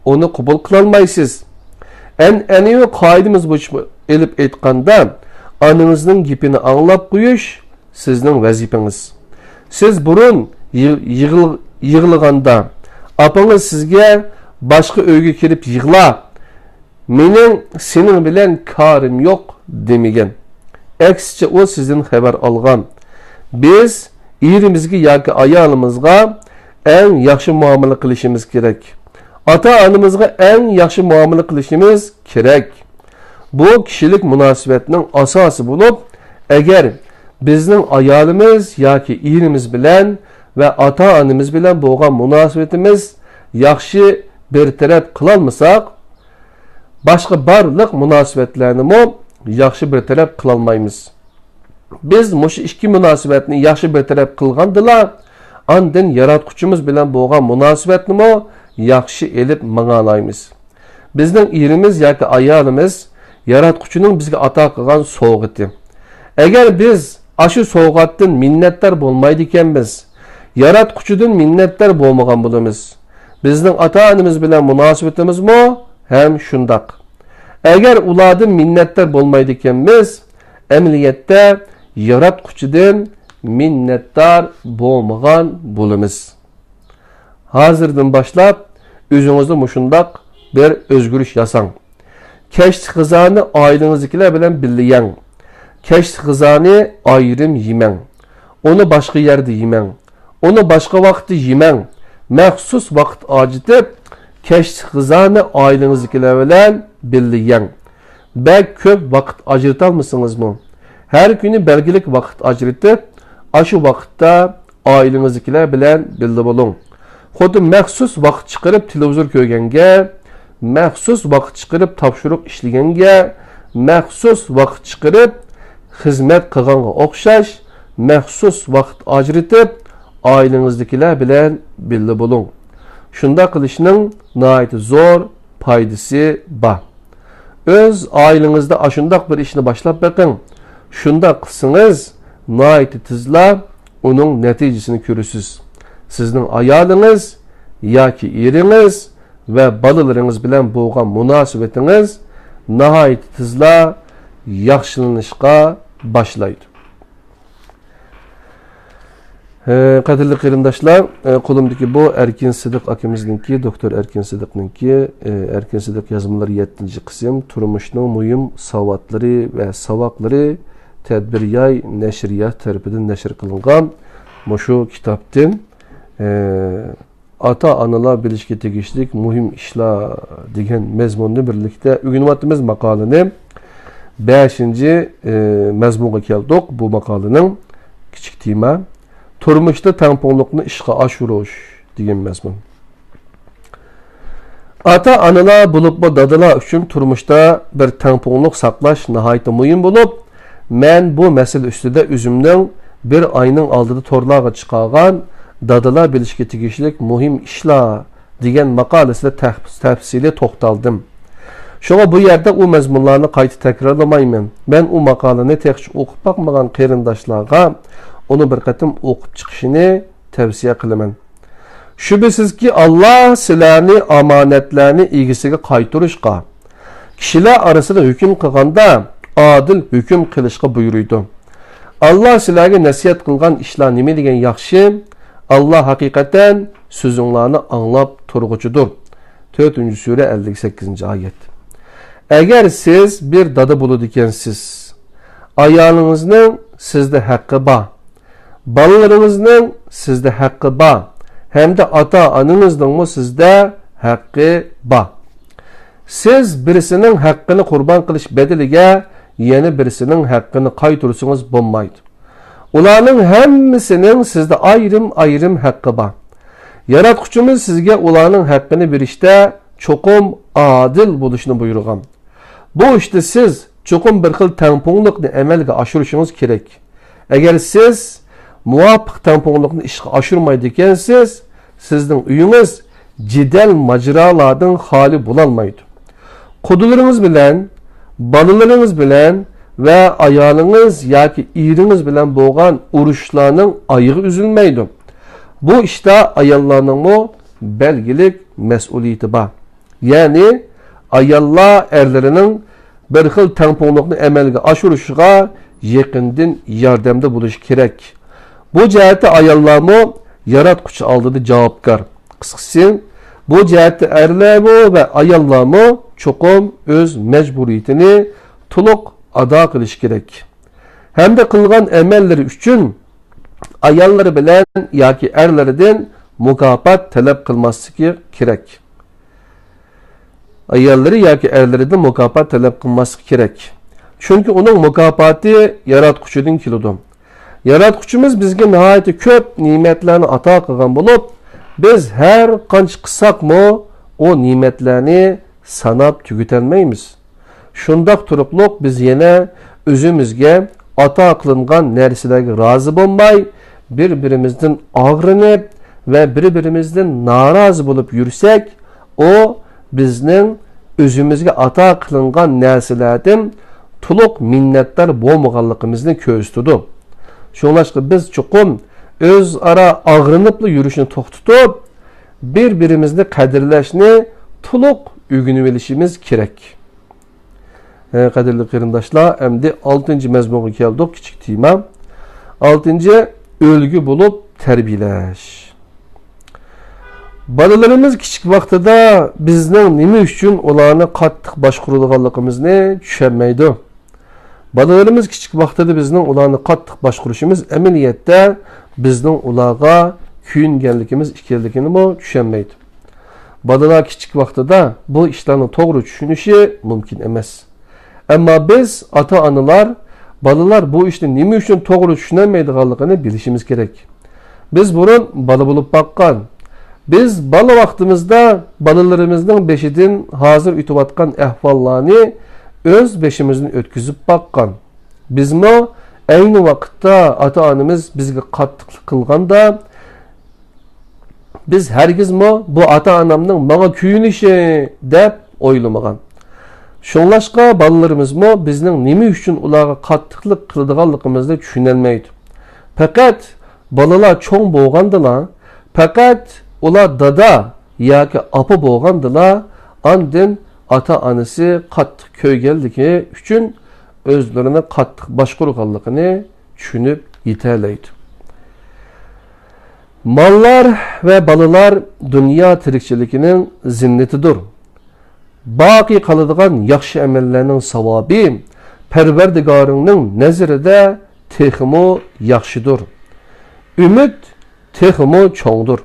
ئۇنى قوبۇل قىلالمايسىز. ئەنئەنىۋى قائىدىمىز بويىچە ئېلىپ ئېيتقاندا، ئانىڭىزنىڭ گېپىنى ئاڭلاپ قويۇش سىزنىڭ ۋەزىپىڭىز. سىز بۇرۇن يىغ-، يىغىل-، يىغلىغاندا، ئاپىڭىز سىزگە «باشقا ئۆيگە كىرىپ يىغلا، مېنىڭ سېنىڭ بىلەن كارىم يوق» دېمىگەن. ئەكسىچە، ئۇ سىزدىن خەۋەر ئالغان. بىز ئېرىمىزگە ياكى ئايالىمىزغا ئەڭ ياخشى مۇئامىلە قىلىشىمىز كېرەك. ئاتا-ئانىمىزغا ئەڭ ياخشى مۇئامىلە قىلىشىمىز كېرەك. بۇ كىشىلىك مۇناسىۋەتنىڭ ئاساسى بولۇپ، ئەگەر بىزنىڭ ئايالىمىز ياكى ئېرىمىز بىلەن ۋە ئاتا-ئانىمىز بىلەن بولغان مۇناسىۋىتىمىز ياخشى بىر تەرەپ قىلالمىساق، باشقا بارلىق مۇناسىۋەتلەرنىمۇ ياخشى بىر تەرەپ قىلالمايمىز. بىز مۇشۇ ئىككى مۇناسىۋەتنى ياخشى بىر تەرەپ قىلغاندىلا، ئاندىن ياراتقۇچىمىز بىلەن بولغان مۇناسىۋەتنىمۇ ياخشى ئېلىپ ماڭالايمىز. بىزنىڭ ئېرىمىز ياكى ئايالىمىز ياراتقۇچىنىڭ بىزگە ئاتا قىلغان سوۋغىتى. ئەگەر بىز ئاشۇ سوۋغاتتىن مىننەتدار بولمايدىكەنمىز، ياراتقۇچىدىن مىننەتدار بولمىغان بولىمىز. بىزنىڭ ئاتا-ئانىمىز بىلەن مۇناسىۋىتىمىزمۇ ھەم شۇنداق. ئەگەر ئۇلاردىن مىننەتدار بولمايدىكەنمىز، ئەمەلىيەتتە ياراتقۇچىدىن مىننەتدار بولمىغان بولىمىز. ھازىردىن باشلاپ ئۆزىڭىزدە مۇشۇنداق بىر ئۆزگىرىش ياساڭ. كەچلىك غىزانى ئائىلىڭىزدىكىلەر بىلەن بىللە يەڭ. كەچلىك غىزانى ئايرىم يېمەڭ. ئۇنى باشقا يەردە يېمەڭ. ئۇنى باشقا ۋاقىتتا يېمەڭ. مەخسۇس ۋاقىت ئاجرىتىپ، كەچلىك غىزانى ئائىلىڭىزدىكىلەر بىلەن بىللە يەڭ. بەك كۆپ ۋاقىت ئاجرىتالمىسىڭىزمۇ، ھەر كۈنى بەلگىلىك ۋاقىت ئاجرىتىپ، ئاشۇ ۋاقىتتا ئائىلىڭىزدىكىلەر بىلەن بىللە بولۇڭ. خۇددى مەخسۇس ۋاقىت چىقىرىپ تېلېۋىزور كۆرگەنگە، مەخسۇس ۋاقىت چىقىرىپ تاپشۇرۇق ئىشلىگەنگە، مەخسۇس ۋاقىت چىقىرىپ خىزمەت قىلغانغا ئوخشاش، مەخسۇس ۋاقىت ئاجرىتىپ ئائىلىڭىزدىكىلەر بىلەن بىللە بولۇڭ. شۇنداق قىلىشنىڭ ناھايىتى زور پايدىسى بار. ئۆز ئائىلىڭىزدە ئاشۇنداق بىر ئىشنى باشلاپ بېقىڭ. شۇنداق قىلسىڭىز، ناھايىتى تېزلا ئۇنىڭ نەتىجىسىنى كۆرىسىز. سىزنىڭ ئايالىڭىز ياكى ئېرىڭىز ۋە بالىلىرىڭىز بىلەن بولغان مۇناسىۋىتىڭىز ناھايىتى تېزلا ياخشىلىنىشقا باشلايدۇ. ھە، قەدىرلىك قېرىنداشلار، ئە، قولۇمدىكى بۇ ئەركىن سىدىق ئاكىمىزنىڭكى، دوكتور ئەركىن سىدىقنىڭكى، ئە، ئەركىن سىدىق يازمىلىرى يەتتىنچى قىسىم، تۇرمۇشنىڭ مۇھىم ساۋاتلىرى ۋە ساۋاقلىرى، تەدبىر ياي نەشرىيات تەرىپىدىن نەشر قىلىنغان مۇشۇ كىتابتىن، ئە، ئاتا-ئانىلار بىلىشكە تېگىشلىك مۇھىم ئىشلار دېگەن مەزمۇننى بىرلىكتە ئۆگىنىۋاتىمىز. ماقالىنى بەشىنچى، ئى، مەزمۇنغا كەلدۇق. بۇ ماقالىنىڭ كىچىك تېما، تۇرمۇشتا تەڭپۇڭلۇقنى ئىشقا ئاشۇرۇش دېگەن مەزمۇن. ئاتا-ئانىلار بولۇپمۇ دادىلار ئۈچۈن تۇرمۇشتا بىر تەڭپۇڭلۇق ساقلاش ناھايىتى مۇھىم بولۇپ، مەن بۇ مەسىلە ئۈستىدە ئۆزۈمنىڭ بىر ئاينىڭ ئالدىدا تورلارغا چىقارغان دادىلار بىلىشكە تېگىشلىك مۇھىم ئىشلار دېگەن ماقالىسىدە تەپ-، تەپسىلىي توختالدىم. شۇڭا بۇ يەردە ئۇ مەزمۇنلارنى قايتا تەكرارلىمايمەن. مەن ئۇ ماقالىنى تېخىچە ئوقۇپ باقمىغان قېرىنداشلارغا ئۇنى بىر قېتىم ئوقۇپ چىقىشىنى تەۋسىيە قىلىمەن. شۈبھىسىزكى، ئاللا سىلەرنى ئامانەتلەرنى ئىگىسىگە قايتۇرۇشقا، كىشىلەر ئارىسىدا ھۆكۈم قىلغاندا ئادىل ھۆكۈم قىلىشقا بۇيرۇيدۇ. ئاللا سىلەرگە نەسىھەت قىلغان ئىشلار نېمە دېگەن ياخشى! ئاللا ھەقىقەتەن سۆزۈڭلارنى ئاڭلاپ تۇرغۇچىدۇر. تۆتىنچى سۈرە، ئەللىك سەككىزىنچى ئايەت. ئەگەر سىز بىر دادا بولىدىكەنسىز، ئايالىڭىزنىڭ سىزدە ھەققى بار. بالىلىرىڭىزنىڭ سىزدە ھەققى بار. ھەمدە ئاتا-ئانىڭىزنىڭمۇ سىزدە ھەققى بار. سىز بىرسىنىڭ ھەققىنى قۇربان قىلىش بەدىلىگە يەنە بىرسىنىڭ ھەققىنى قايتۇرسىڭىز بولمايدۇ. ئۇلارنىڭ ھەممىسىنىڭ سىزدە ئايرىم-ئايرىم ھەققى بار. ياراتقۇچىمىز سىزگە ئۇلارنىڭ ھەققىنى بېرىشتە چوقۇم ئادىل بولۇشنى بۇيرۇغان. بۇ ئىشتا سىز چوقۇم بىر خىل تەڭپۇڭلۇقنى ئەمەلگە ئاشۇرۇشىڭىز كېرەك. ئەگەر سىز مۇۋاپىق تەڭپۇڭلۇقنى ئىشقا ئاشۇرمايدىكەنسىز، سىزنىڭ ئۆيىڭىز جېدەل-ماجىرالاردىن خالىي بولالمايدۇ. قۇدىلىرىڭىز بىلەن، بالىلىرىڭىز بىلەن ۋە ئايالىڭىز ياكى ئېرىڭىز بىلەن بولغان ئۇرۇشلارنىڭ ئايىغى ئۈزۈلمەيدۇ. بۇ ئىشتا ئاياللارنىڭمۇ بەلگىلىك مەسئۇلىيىتى بار. يەنى ئاياللار ئەرلىرىنىڭ بىر خىل تەڭپۇڭلۇقنى ئەمەلگە ئاشۇرۇشىغا يېقىندىن ياردەمدە بولۇشى كېرەك. بۇ جەھەتتە ئاياللارمۇ ياراتقۇچى ئالدىدا جاۋابكار. قىسقىسى، بۇ جەھەتتە ئەرلەرمۇ ۋە ئاياللارمۇ چوقۇم ئۆز مەجبۇرىيىتىنى تولۇق ئادا قىلىشى كېرەك. ھەمدە قىلغان ئەمەللىرى ئۈچۈن ئاياللىرى بىلەن ياكى ئەرلىرىدىن مۇكاپات تەلەپ قىلماسلىقى كېرەك. ئاياللىرى ياكى ئەرلىرىدىن مۇكاپات تەلەپ قىلماسلىقى كېرەك. چۈنكى ئۇنىڭ مۇكاپاتى ياراتقۇچىدىن كېلىدۇ. ياراتقۇچىمىز بىزگە ناھايىتى كۆپ نېمەتلەرنى ئاتا قىلغان بولۇپ، بىز ھەر قانچە قىلساقمۇ، ئۇ نېمەتلەرنى ساناپ تۈگىتەلمەيمىز. شۇنداق تۇرۇقلۇق بىز يەنە ئۆزىمىزگە ئاتا قىلىنغان نەرسىلەرگە رازى بولماي، بىر-بىرىمىزدىن ئاغرىنىپ ۋە بىر-بىرىمىزدىن نارازى بولۇپ يۈرسەك، ئۇ بىزنىڭ ئۆزىمىزگە ئاتا قىلىنغان نەرسىلەردىن تولۇق مىننەتدار بولمىغانلىقىمىزنى كۆرسىتىدۇ. شۇڭلاشقا بىز چوقۇم ئۆزئارا ئاغرىنىپلا يۈرۈشنى توختىتىپ، بىر-بىرىمىزنى قەدىرلەشنى تولۇق ئۆگىنىۋېلىشىمىز كېرەك. ھە، قەدىرلىك قېرىنداشلار، ئەمدى ئالتىنچى مەزمۇنغا كەلدۇق، كىچىك تېما. ئالتىنچى، ئۈلگە بولۇپ تەربىيەلەش. بالىلىرىمىز كىچىك ۋاقتىدا بىزنىڭ نېمە ئۈچۈن ئۇلارنى قاتتىق باشقۇرىدىغانلىقىمىزنى چۈشەنمەيدۇ. بالىلىرىمىز كىچىك ۋاقتىدا بىزنىڭ ئۇلارنى قاتتىق باشقۇرۇشىمىز ئەمەلىيەتتە بىزنىڭ ئۇلارغا كۆيۈنگەنلىكىمىز ئىكەنلىكىنىمۇ چۈشەنمەيدۇ. بالىلار كىچىك ۋاقتىدا بۇ ئىشلارنى توغرا چۈشىنىشى مۇمكىن ئەمەس. ئەمما بىز، ئاتا-ئانىلار، بالىلار بۇ ئىشنى نېمە ئۈچۈن توغرا چۈشىنەلمەيدىغانلىقىنى بىلىشىمىز كېرەك. بىز بۇرۇن بالا بولۇپ باققان. بىز بالا ۋاقتىمىزدا بالىلىرىمىزنىڭ بېشىدىن ھازىر ئۆتۈۋاتقان ئەھۋاللارنى ئۆز بېشىمىزدىن ئۆتكۈزۈپ باققان. بىزمۇ ئەينى ۋاقىتتا ئاتا-ئانىمىز بىزگە قاتتىقلىق قىلغاندا، بىز ھەرگىزمۇ بۇ ئاتا-ئانامنىڭ ماڭا كۆيۈنۈشى دەپ ئويلىمىغان. شۇڭلاشقا بالىلىرىمىزمۇ بىزنىڭ نېمە ئۈچۈن ئۇلارغا قاتتىقلىق قىلىدىغانلىقىمىزنى چۈشىنەلمەيدۇ. پەقەت بالىلار چوڭ بولغاندىلا، پەقەت ئۇلار دادا ياكى ئاپا بولغاندىلا، ئاندىن ئاتا-ئانىسى قاتتىق كۆيگەنلىكى ئۈچۈن ئۆزلىرىنى قاتتىق باشقۇرغانلىقىنى چۈشىنىپ يېتەلەيدۇ. ماللار ۋە بالىلار دۇنيا تىرىكچىلىكىنىڭ زىننىتىدۇر. باقىي قالىدىغان ياخشى ئەمەللەرنىڭ ساۋابى پەرۋەردىگارىڭنىڭ نەزىرىدە تېخىمۇ ياخشىدۇر. ئۈمىد تېخىمۇ چوڭدۇر.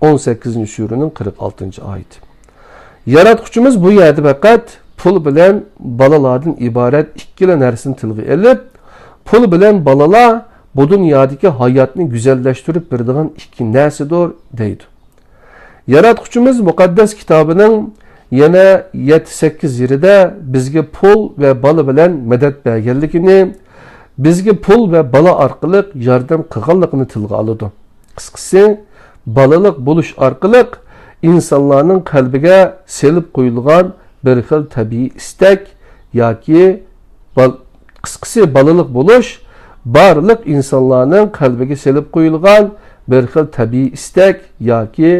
ئون سەككىزىنچى سۈرىنىڭ قىرىق ئالتىنچى ئايىتى. ياراتقۇچىمىز بۇ يەردە پەقەت پۇل بىلەن بالىلاردىن ئىبارەت ئىككىلا نەرسىنى تىلغا ئېلىپ، پۇل بىلەن بالىلار بۇ دۇنيادىكى ھاياتنى گۈزەللەشتۈرۈپ بېرىدىغان ئىككى نەرسىدۇر، دەيدۇ. ياراتقۇچىمىز مۇقەددەس كىتابىنىڭ يەنە يەتتە-سەككىز يېرىدە بىزگە پۇل ۋە بالا بىلەن مەدەت بەرگەنلىكىنى، بىزگە پۇل ۋە بالا ئارقىلىق ياردەم قىلغانلىقىنى تىلغا ئالىدۇ. قىسقىسى، بالىلىق بولۇش ئارقىلىق ئىنسانلارنىڭ قەلبىگە سېلىپ قويۇلغان بىر خىل تەبىئىي ئىستەك ياكى بال-، قىسقىسى، بالىلىق بولۇش بارلىق ئىنسانلارنىڭ قەلبىگە سېلىپ قويۇلغان بىر خىل تەبىئىي ئىستەك ياكى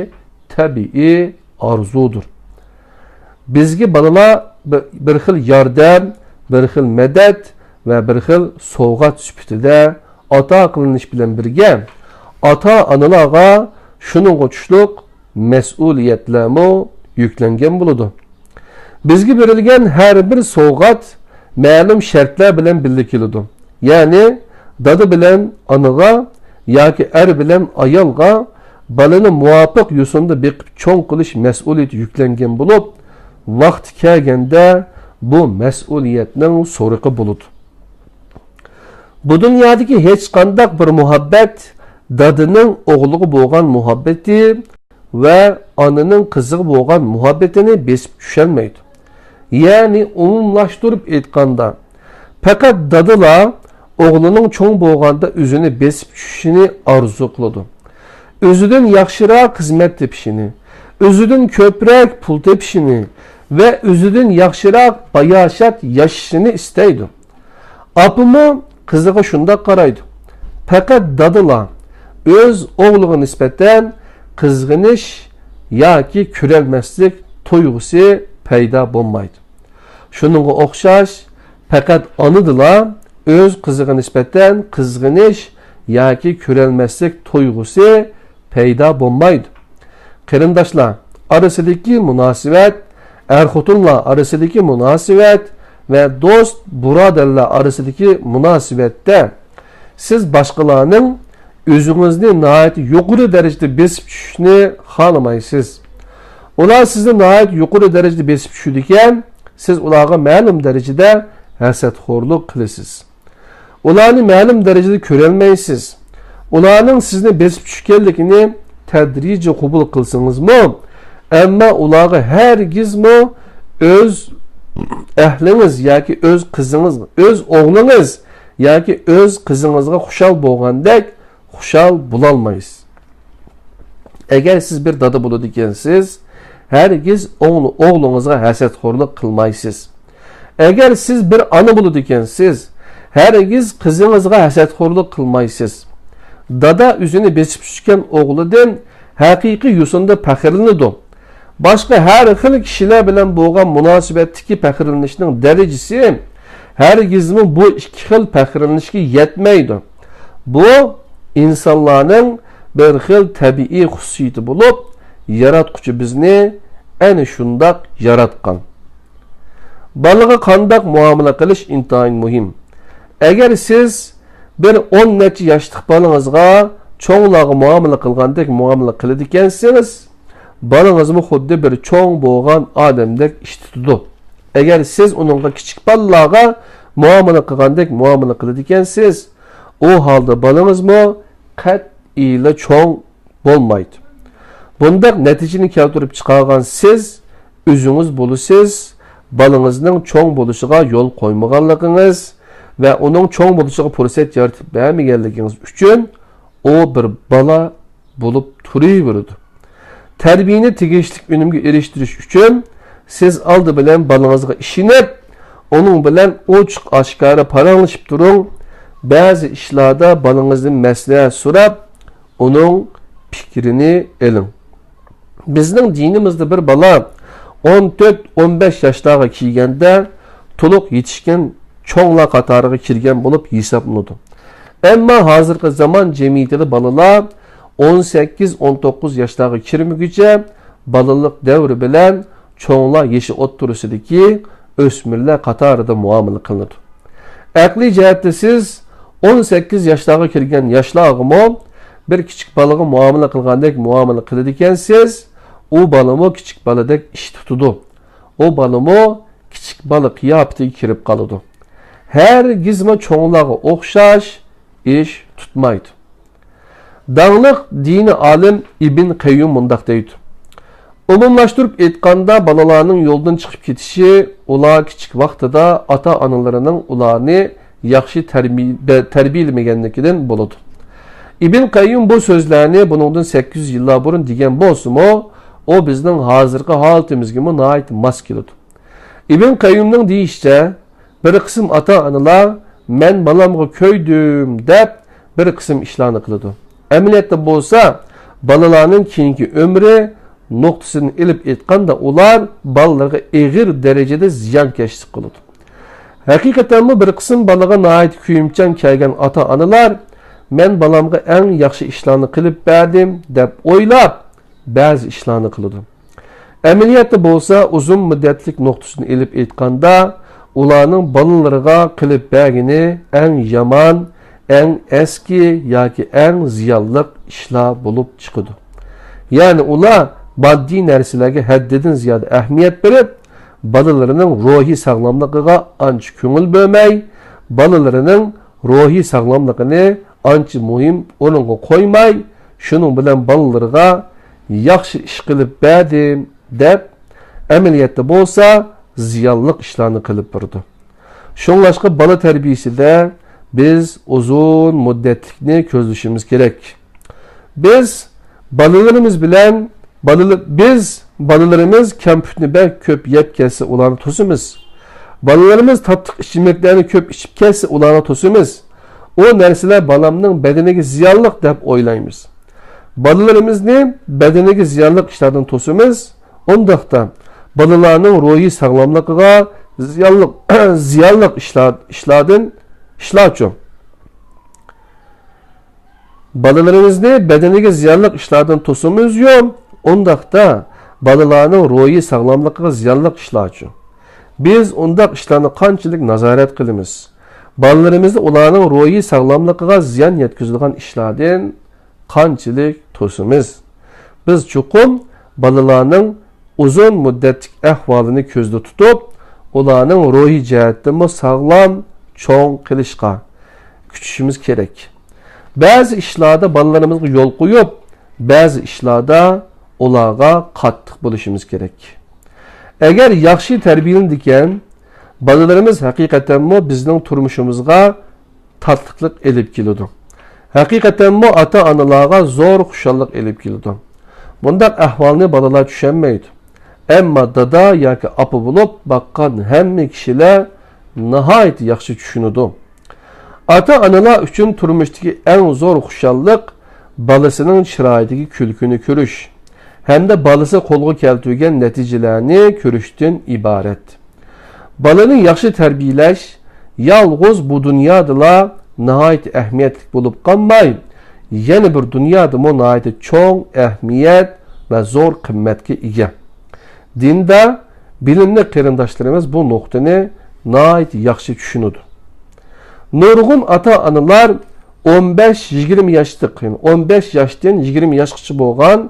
تەبىئىي ئارزۇدۇر. بىزگە بالىلار بىر، بىر خىل ياردەم، بىر خىل مەدەت ۋە بىر خىل سوۋغات سۈپىتىدە ئاتا قىلىنىش بىلەن بىرگە، ئاتا-ئانىلارغا شۇنىڭغا ئوخشاشلىق مەسئۇلىيەتلەرمۇ يۈكلەنگەن بولىدۇ. بىزگە بېرىلگەن ھەر بىر سوۋغات مەلۇم شەرتلەر بىلەن بىللە كېلىدۇ. يەنى دادا بىلەن ئانىغا ياكى ئەر بىلەن ئايالغا بالىنى مۇۋاپىق يوسۇندا بېقىپ چوڭ قىلىش مەسئۇلىيىتى يۈكلەنگەن بولۇپ، ۋاقتى كەلگەندە بۇ مەسئۇلىيەتنىڭ سورىقى بولىدۇ. بۇ دۇنيادىكى ھېچقانداق بىر مۇھەببەت دادىنىڭ ئوغلىغا بولغان مۇھەببىتى ۋە ئانىنىڭ قىزىغا بولغان مۇھەببىتىنى بېسىپ چۈشەلمەيدۇ. يەنى ئومۇملاشتۇرۇپ ئېيتقاندا، پەقەت دادىلا ئوغلىنىڭ چوڭ بولغاندا ئۆزىنى بېسىپ چۈشۈشىنى ئارزۇ قىلىدۇ. ئۆزىدىن ياخشىراق خىزمەت تېپىشىنى، ئۆزىدىن كۆپرەك پۇل تېپىشىنى ۋە ئۆزىدىن ياخشىراق باياشات ياشىشىنى ئىستەيدۇ. ئاپىمۇ قىزىغا شۇنداق قارايدۇ. پەقەت دادىلا ئۆز ئوغلىغا نىسبەتەن قىزغىنىش ياكى كۆرەلمەسلىك تۇيغۇسى پەيدا بولمايدۇ. شۇنىڭغا ئوخشاش، پەقەت ئانىدىلا ئۆز قىزىغا نىسبەتەن قىزغىنىش ياكى كۆرەلمەسلىك تۇيغۇسى پەيدا بولمايدۇ. قېرىنداشلار ئارىسىدىكى مۇناسىۋەت، ئەر-خوتۇنلار ئارىسىدىكى مۇناسىۋەت ۋە دوست-بۇرادەرلەر ئارىسىدىكى مۇناسىۋەتتە سىز باشقىلارنىڭ ئۆزىڭىزنى ناھايىتى يۇقىرى دەرىجىدە بېسىپ چۈشۈشىنى خالىمايسىز. ئۇلار سىزنى ناھايىتى يۇقىرى دەرىجىدە بېسىپ چۈشىدىكەن، سىز ئۇلارغا مەلۇم دەرىجىدە ھەسەتخورلۇق قىلىسىز. ئۇلارنى مەلۇم دەرىجىدە كۆرەلمەيسىز. ئۇلارنىڭ سىزنى بېسىپ چۈشكەنلىكىنى تەدرىجىي قوبۇل قىلسىڭىزمۇ، ئەمما ئۇلارغا ھەرگىزمۇ ئۆز ئەھلىڭىز ياكى ئۆز قىزىڭىز، ئۆز ئوغلىڭىز ياكى ئۆز قىزىڭىزغا خۇشال بولغاندەك خۇشال بولالمايسىز. ئەگەر سىز بىر دادا بولىدىكەنسىز، ھەرگىز ئوغلى-، ئوغلىڭىزغا ھەسەتخورلۇق قىلمايسىز. ئەگەر سىز بىر ئانا بولىدىكەنسىز، ھەرگىز قىزىڭىزغا ھەسەتخورلۇق قىلمايسىز. دادا ئۆزىنى بېسىپ چۈشكەن ئوغلىدىن ھەقىقىي يوسۇندا پەخىرلىنىدۇ. باشقا ھەر خىل كىشىلەر بىلەن بولغان مۇناسىۋەتتىكى پەخىرلىنىشنىڭ دەرىجىسى ھەرگىزمۇ بۇ ئىككى خىل پەخىرلىنىشكە يەتمەيدۇ. بۇ ئىنسانلارنىڭ بىر خىل تەبىئىي خۇسۇسىيىتى بولۇپ، ياراتقۇچى بىزنى ئەنە شۇنداق ياراتقان. بالىغا قانداق مۇئامىلە قىلىش ئىنتايىن مۇھىم. ئەگەر سىز بىر ئون نەچچە ياشلىق بالىڭىزغا چوڭلارغا مۇئامىلە قىلغاندەك مۇئامىلە قىلىدىكەنسىز، بالىڭىزمۇ خۇددى بىر چوڭ بولغان ئادەمدەك ئىش تۇتىدۇ. ئەگەر سىز ئۇنىڭغا كىچىك بالىلارغا مۇئامىلە قىلغاندەك مۇئامىلە قىلىدىكەنسىز، ئۇ ھالدا بالىڭىزمۇ قەتئىيلا چوڭ بولمايدۇ. بۇنداق نەتىجىنى كەلتۈرۈپ چىقارغان سىز ئۆزىڭىز بولىسىز، بالىڭىزنىڭ چوڭ بولۇشىغا يول قويمىغانلىقىڭىز ۋە ئۇنىڭ چوڭ بولۇشىغا پۇرسەت يارىتىپ بەرمىگەنلىكىڭىز ئۈچۈن ئۇ بىر بالا بولۇپ تۇرۇۋېرىدۇ. تەربىيەنى تېگىشلىك ئۈنۈمگە ئېرىشتۈرۈش ئۈچۈن سىز ئالدى بىلەن بالىڭىزغا ئىشىنىپ، ئۇنىڭ بىلەن ئوچۇق-ئاشكارا پاراڭلىشىپ تۇرۇڭ. بەزى ئىشلاردا بالىڭىزدىن مەسلىھەت سوراپ، ئۇنىڭ پىكرىنى ئېلىڭ. بىزنىڭ دىنىمىزدا بىر بالا ئون تۆت، ئون بەش ياشلارغا كىرگەندە تولۇق يېتىشكەن چوڭلار قاتارىغا كىرگەن بولۇپ ھېسابلىنىدۇ. ئەمما ھازىرقى زامان جەمئىيىتىدە بالىلار ئون سەككىز، ئون توققۇز ياشلارغا كىرمىگۈچە بالىلىق دەۋرى بىلەن چوڭلار يېشى ئوتتۇرىسىدىكى ئۆسمۈرلەر قاتارىدا مۇئامىلە قىلىنىدۇ. ئەقلىي جەھەتتە سىز ئون سەككىز ياشلارغا كىرگەن ياشلارغىمۇ بىر كىچىك بالىغا مۇئامىلە قىلغاندەك مۇئامىلە قىلىدىكەنسىز، ئۇ بالىمۇ كىچىك بالىدەك ئىش تۇتىدۇ. ئۇ بالىمۇ كىچىك بالا قىياپىتىگە كىرىپ قالىدۇ. ھەرگىزمۇ چوڭلارغا ئوخشاش ئىش تۇتمايدۇ. داڭلىق دىنىي ئالىم ئىبن قەييۇم مۇنداق دەيدۇ: ئومۇملاشتۇرۇپ ئېيتقاندا، بالىلارنىڭ يولدىن چىقىپ كېتىشى ئۇلار كىچىك ۋاقتىدا ئاتا-ئانىلىرىنىڭ ئۇلارنى ياخشى تەربىي-، بە-، تەربىيەلىمىگەنلىكىدىن بولىدۇ. ئىبن قەييۇم بۇ سۆزلەرنى بۇنىڭدىن سەككىز يۈز يىللار بۇرۇن دېگەن بولسىمۇ، ئۇ بىزنىڭ ھازىرقى ھالىتىمىزگىمۇ ناھايىتى ماس كېلىدۇ. ئىبن قەييۇمنىڭ دېيىشىچە، بىر قىسىم ئاتا-ئانىلار «مەن بالامغا كۆيدۈم» دەپ، بىر قىسىم ئىشلارنى قىلىدۇ. ئەمەلىيەتتە بولسا، بالىلارنىڭ كېيىنكى ئۆمرى نۇقتىسىدىن ئېلىپ ئېيتقاندا، ئۇلار بالىلىرىغا ئېغىر دەرىجىدە زىيانكەشلىك قىلىدۇ. ھەقىقەتەنمۇ بىر قىسىم بالىغا ناھايىتى كۆيۈمچان كەلگەن ئاتا-ئانىلار «مەن بالامغا ئەڭ ياخشى ئىشلارنى قىلىپ بەردىم» دەپ ئويلاپ، بەزى ئىشلارنى قىلىدۇ. ئەمەلىيەتتە بولسا، ئۇزۇن مۇددەتلىك نۇقتىسىدىن ئېلىپ ئېيتقاندا، ئۇلارنىڭ بالىلىرىغا قىلىپ بەرگىنى ئەڭ يامان، ئەڭ ئەسكى ياكى ئەڭ زىيانلىق ئىشلار بولۇپ چىقىدۇ. يەنى ئۇلار ماددىي نەرسىلەرگە ھەددىدىن زىيادە ئەھمىيەت بېرىپ، بالىلىرىنىڭ روھىي ساغلاملىقىغا ئانچە كۆڭۈل بۆلمەي، بالىلىرىنىڭ روھىي ساغلاملىقىنى ئانچە مۇھىم ئورۇنغا قويماي، شۇنىڭ بىلەن بالىلىرىغا ياخشى ئىش قىلىپ بەردىم دەپ، ئەمەلىيەتتە بولسا زىيانلىق ئىشلارنى قىلىپ بېرىدۇ. شۇڭلاشقا بالا تەربىيىسىدە بىز ئۇزۇن مۇددەتلىكنى كۆزلىشىمىز كېرەك. بىز بالىلىرىمىز بىلەن بالىلىر، بىز بالىلىرىمىز كەمپۈتنى بەك كۆپ يەپ كەتسە ئۇلارنى توسىمىز. بالىلىرىمىز تاتلىق ئىچىملىكلەرنى كۆپ ئىچىپ كەتسە ئۇلارنى توسىمىز. ئۇ نەرسىلەر بالامنىڭ بەدىنىگە زىيانلىق دەپ ئويلايمىز. بالىلىرىمىزنى بەدىنىگە زىيانلىق ئىشلاردىن توسىمىز. ئۇنداقتا بالىلارنىڭ روھىي ساغلاملىقىغا زىيانلىق، زىيانلىق ئىشلار، ئىشلاردىن، ئىشلارچۇ؟ بالىلىرىمىزنى بەدىنىگە زىيانلىق ئىشلاردىن توسىمىزچۇ؟ ئۇنداقتا بالىلارنىڭ روھىي ساغلاملىقىغا زىيانلىق ئىشلارچۇ؟ بىز ئۇنداق ئىشلارنى قانچىلىك نازارەت قىلىمىز؟ بالىلىرىمىزنى ئۇلارنىڭ روھىي ساغلاملىقىغا زىيان يەتكۈزىدىغان ئىشلاردىن قانچىلىك توسىمىز؟ بىز چوقۇم بالىلارنىڭ ئۇزۇن مۇددەتلىك ئەھۋالىنى كۆزدە تۇتۇپ، ئۇلارنىڭ روھىي جەھەتتىنمۇ ساغلام، چوڭ قىلىشقا كۈچىشىمىز كېرەك. بەزى ئىشلاردا بالىلىرىمىزغا يول قويۇپ، بەزى ئىشلاردا ئۇلارغا قاتتىق بولۇشىمىز كېرەك. ئەگەر ياخشى تەربىيەلىنىدىكەن، بالىلىرىمىز ھەقىقەتەنمۇ بىزنىڭ تۇرمۇشىمىزغا تاتلىقلىق ئېلىپ كېلىدۇ. ھەقىقەتەنمۇ ئاتا-ئانىلارغا زور خۇشاللىق ئېلىپ كېلىدۇ. بۇنداق ئەھۋالنى بالىلار چۈشەنمەيدۇ. ئەمما دادا ياكى ئاپا بولۇپ باققان ھەممە كىشىلەر ناھايىتى ياخشى چۈشىنىدۇ. ئاتا-ئانىلار ئۈچۈن تۇرمۇشتىكى ئەڭ زور خۇشاللىق بالىسىنىڭ چىرايىدىكى كۈلكىنى كۆرۈش ھەمدە بالىسى قولغا كەلتۈرگەن نەتىجىلەرنى كۆرۈشتىن ئىبارەت. بالىنى ياخشى تەربىيەلەش يالغۇز بۇ دۇنيادىلا ناھايىتى ئەھمىيەتلىك بولۇپ قالماي، يەنە بىر دۇنيادىمۇ ناھايىتى چوڭ ئەھمىيەت ۋە زور قىممەتكە ئىگە. دىندا بىلىملىك قېرىنداشلىرىمىز بۇ نۇقتىنى ناھايىتى ياخشى چۈشىنىدۇ. نۇرغۇن ئاتا-ئانىلار ئون بەش يىگىرمە ياشلىق، يەنى ئون بەش ياشتىن يىگىرمە ياشقىچە بولغان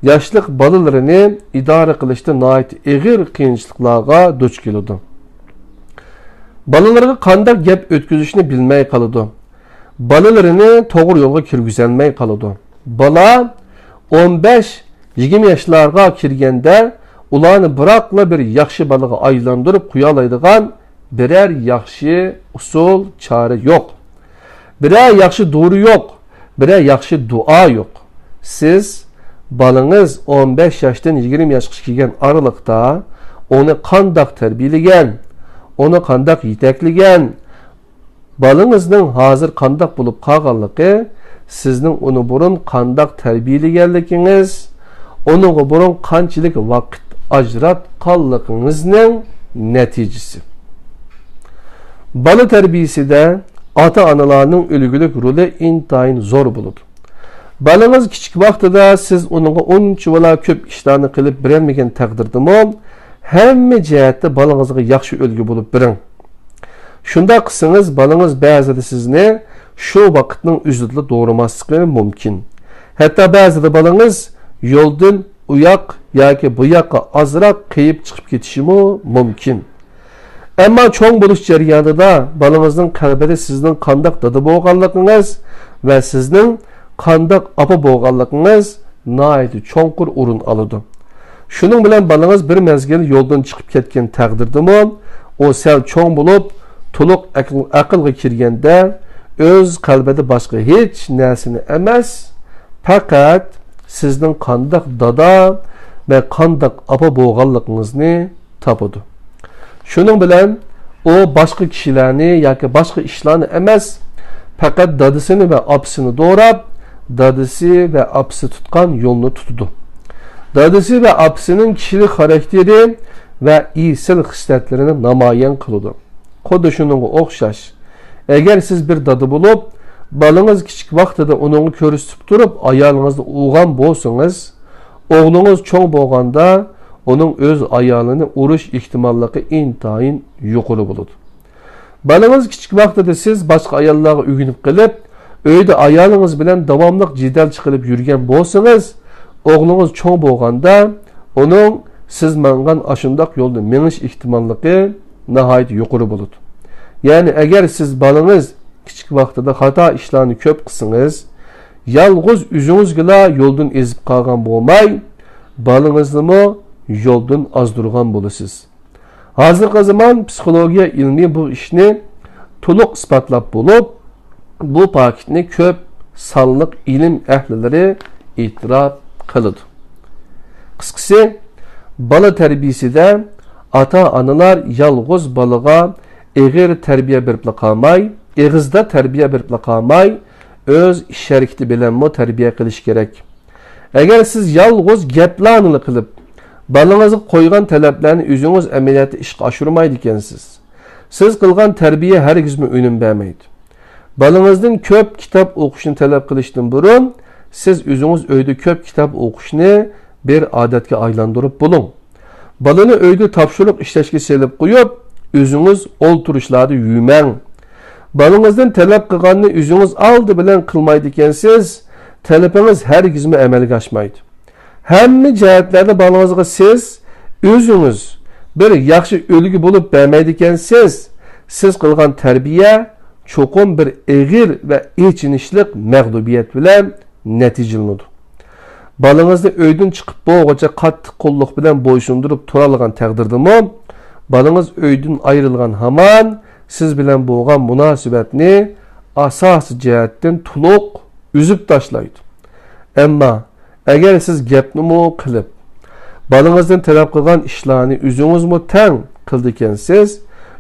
ياشلىق بالىلىرىنى ئىدارە قىلىشتا ناھايىتى ئېغىر قىيىنچىلىقلارغا دۇچ كېلىدۇ. بالىلىرىغا قانداق گەپ ئۆتكۈزۈشنى بىلمەي قالىدۇ. بالىلىرىنى توغرا يولغا كىرگۈزەلمەي قالىدۇ. بالا ئون بەش يىگىرمە ياشلارغا كىرگەندە، ئۇلارنى بىراقلا بىر ياخشى بالىغا ئايلاندۇرۇپ قويالايدىغان بىرەر ياخشى ئۇسۇل، چارە يوق. بىرەر ياخشى دورا يوق، بىرەر ياخشى دۇئا يوق. سىز بالىڭىز ئون بەش ياشتىن يىگىرمە ياشقىچە كەلگەن ئارىلىقتا ئۇنى قانداق تەربىيەلىگەن، ئۇنى قانداق يېتەكلىگەن، بالىڭىزنىڭ ھازىر قانداق بولۇپ قالغانلىقى، سىزنىڭ ئۇنى بۇرۇن قانداق تەربىيەلىگەنلىكىڭىز، ئۇنىڭغا بۇرۇن قانچىلىك ۋاقىت ئاجراتقانلىقىڭىزنىڭ نەتىجىسى. بالا تەربىيەسىدە ئاتا-ئانىلارنىڭ ئۈلگىلىك رولى ئىنتايىن زور بولىدۇ. بالىڭىز كىچىك ۋاقتىدا سىز ئۇنىڭغا ئۇنچىۋالا كۆپ ئىشلارنى قىلىپ بېرەلمىگەن تەقدىردىمۇ، ھەممە جەھەتتە بالىڭىزغا ياخشى ئۈلگە بولۇپ بېرىڭ. شۇنداق قىلسىڭىز، بالىڭىز بەزىدە سىزنى شۇ ۋاقىتنىڭ ئۆزىدىلا دورىماسلىقى مۇمكىن. ھەتتا بەزىدە بالىڭىز يولدىن ئۇ ياق ياكى بۇ ياققا ئازراق قېيىپ چىقىپ كېتىشىمۇ مۇمكىن. ئەمما چوڭ بولۇش جەريانىدا بالىڭىزنىڭ قەلبىدە سىزنىڭ قانداق دادا بولغانلىقىڭىز ۋە سىزنىڭ قانداق ئاپا بولغانلىقىڭىز ناھايىتى چوڭقۇر ئورۇن ئالىدۇ. شۇنىڭ بىلەن بالىڭىز بىر مەزگىل يولدىن چىقىپ كەتكەن تەقدىردىمۇ، ئۇ سەل چوڭ بولۇپ، تولۇق ئەقىل-، ئەقىلگە كىرگەندە، ئۆز قەلبىدە باشقا ھېچ نەرسىنى ئەمەس، پەقەت سىزنىڭ قانداق دادا ۋە قانداق ئاپا بولغانلىقىڭىزنى تاپىدۇ. شۇنىڭ بىلەن ئۇ باشقا كىشىلەرنى ياكى باشقا ئىشلارنى ئەمەس، پەقەت دادىسىنى ۋە ئاپىسىنى دوراپ، دادىسى ۋە ئاپىسى تۇتقان يولنى تۇتىدۇ. دادىسى ۋە ئاپىسىنىڭ كىشىلىك خاراكتېرى ۋە ئېسىل خىسلەتلىرىنى نامايان قىلىدۇ. خۇددى شۇنىڭغا ئوخشاش، ئەگەر سىز بىر دادا بولۇپ، بالىڭىز كىچىك ۋاقتىدا ئۇنىڭغا كۆرسىتىپ تۇرۇپ، ئايالىڭىزنى ئۇرغان بولسىڭىز، ئوغلىڭىز چوڭ بولغاندا ئۇنىڭ ئۆز ئايالىنى ئۇرۇش ئېھتىماللىقى ئىنتايىن يۇقىرى بولىدۇ. بالىڭىز كىچىك ۋاقتىدا سىز باشقا ئاياللارغا ئۆگىنىپ قېلىپ، ئۆيدە ئايالىڭىز بىلەن داۋاملىق جېدەل چىقىرىپ يۈرگەن بولسىڭىز، ئوغلىڭىز چوڭ بولغاندا ئۇنىڭ سىز ماڭغان ئاشۇنداق يولدا مېڭىش ئېھتىماللىقى ناھايىتى يۇقىرى بولىدۇ. يەنى ئەگەر سىز بالىڭىز كىچىك ۋاقتىدا خاتا ئىشلارنى كۆپ قىلسىڭىز، يالغۇز ئۆزىڭىزگىلا يولدىن ئېزىپ قالغان بولماي، بالىڭىزنىمۇ يولدىن ئازدۇرغان بولىسىز. ھازىرقى زامان پسىخولوگىيە ئىلمى بۇ ئىشنى تولۇق ئىسپاتلاپ بولۇپ، بۇ پاكىتنى كۆپ سانلىق ئىلىم ئەھلىلىرى ئېتىراپ قىلىدۇ. قىسقىسى، بالا تەربىيىسىدە ئاتا-ئانىلار يالغۇز بالىغا ئېغىر تەربىيە بېرىپلا قالماي، ئېغىزدا تەربىيە بېرىپلا قالماي، ئۆز ئىش-ھەرىكىتى بىلەنمۇ تەربىيە قىلىشى كېرەك. ئەگەر سىز يالغۇز گەپلەرنىلا قىلىپ، بالىڭىزغا قويغان تەلەپلەرنى ئۆزىڭىز ئەمەلىيەتتە ئىشقا ئاشۇرمايدىكەنسىز، سىز قىلغان تەربىيە ھەرگىزمۇ ئۈنۈم بەرمەيدۇ. بالىڭىزدىن كۆپ كىتاب ئوقۇشنى تەلەپ قىلىشتىن بۇرۇن، سىز ئۆزىڭىز ئۆيدە كۆپ كىتاب ئوقۇشنى بىر ئادەتكە ئايلاندۇرۇپ بولۇڭ. بالىنى ئۆيدە تاپشۇرۇق ئىشلەشكە سېلىپ قويۇپ، ئۆزىڭىز ئولتۇرۇشلاردا يۈمەڭ. بالىڭىزدىن تەلەپ قىلغاننى ئۆزىڭىز ئالدى بىلەن قىلمايدىكەنسىز، تەلىپىڭىز ھەرگىزمۇ ئەمەلگە ئاشمايدۇ. ھەممە جەھەتلەردە بالىڭىزغا سىز ئۆزىڭىز بىر ياخشى ئۈلگە بولۇپ بەرمەيدىكەنسىز، سىز قىلغان تەربىيە چوقۇم بىر ئېغىر ۋە ئېچىنىشلىق مەغلۇبىيەت بىلەن نەتىجىلىنىدۇ. بالىڭىزنى ئۆيدىن چىقىپ بولغۇچە قاتتىق قوللۇق بىلەن بويسۇندۇرۇپ تۇرالىغان تەقدىردىمۇ، بالىڭىز ئۆيدىن ئايرىلغان ھامان سىز بىلەن بولغان مۇناسىۋەتنى ئاساسىي جەھەتتىن تولۇق ئۈزۈپ تاشلايدۇ. ئەمما ئەگەر سىز گەپنىمۇ قىلىپ، بالىڭىزدىن تەلەپ قىلغان ئىشلارنى ئۆزىڭىزمۇ تەڭ قىلىدىكەنسىز،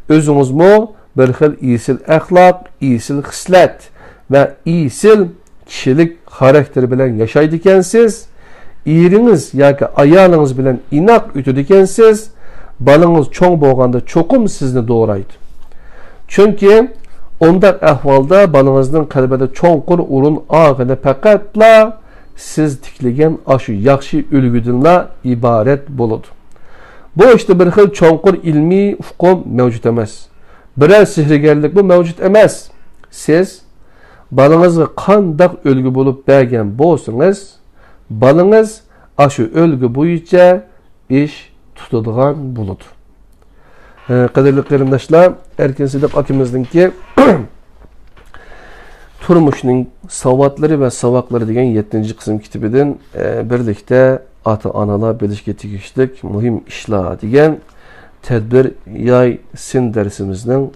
ئۆزىڭىزمۇ بىر خىل ئېسىل ئەخلاق، ئېسىل خىسلەت ۋە ئېسىل كىشىلىك خاراكتېر بىلەن ياشايدىكەنسىز، ئېرىڭىز ياكى ئايالىڭىز بىلەن ئىناق ئۆتىدىكەنسىز، بالىڭىز چوڭ بولغاندا چوقۇم سىزنى دورايدۇ. چۈنكى ئۇنداق ئەھۋالدا بالىڭىزنىڭ قەلبىدە چوڭقۇر ئورۇن ئالغىنى پەقەتلا سىز تىكلىگەن ئاشۇ ياخشى ئۈلگىدىنلا ئىبارەت بولىدۇ. بۇ ئىشتا بىر خىل چوڭقۇر ئىلمىي ئۇقۇم مەۋجۇت ئەمەس. بىرەر سېھىرگەرلىكمۇ مەۋجۇت ئەمەس. سىز بالىڭىزغا قانداق ئۈلگە بولۇپ بەرگەن بولسىڭىز، بالىڭىز ئاشۇ ئۈلگە بويىچە ئىش تۇتىدىغان بولىدۇ. ھە، قەدىرلىك قېرىنداشلار، ئەركىن سىدىق ئاكىمىزنىڭكى تۇرمۇشنىڭ ساۋاتلىرى ۋە ساۋاقلىرى دېگەن يەتتىنچى قىسىم كىتابىدىن، ئە، بىرلىكتە ئاتا-ئانىلار بىلىشكە تېگىشلىك مۇھىم ئىشلار دېگەن تەدبىر ياي سىن دەرسىمىزنىڭ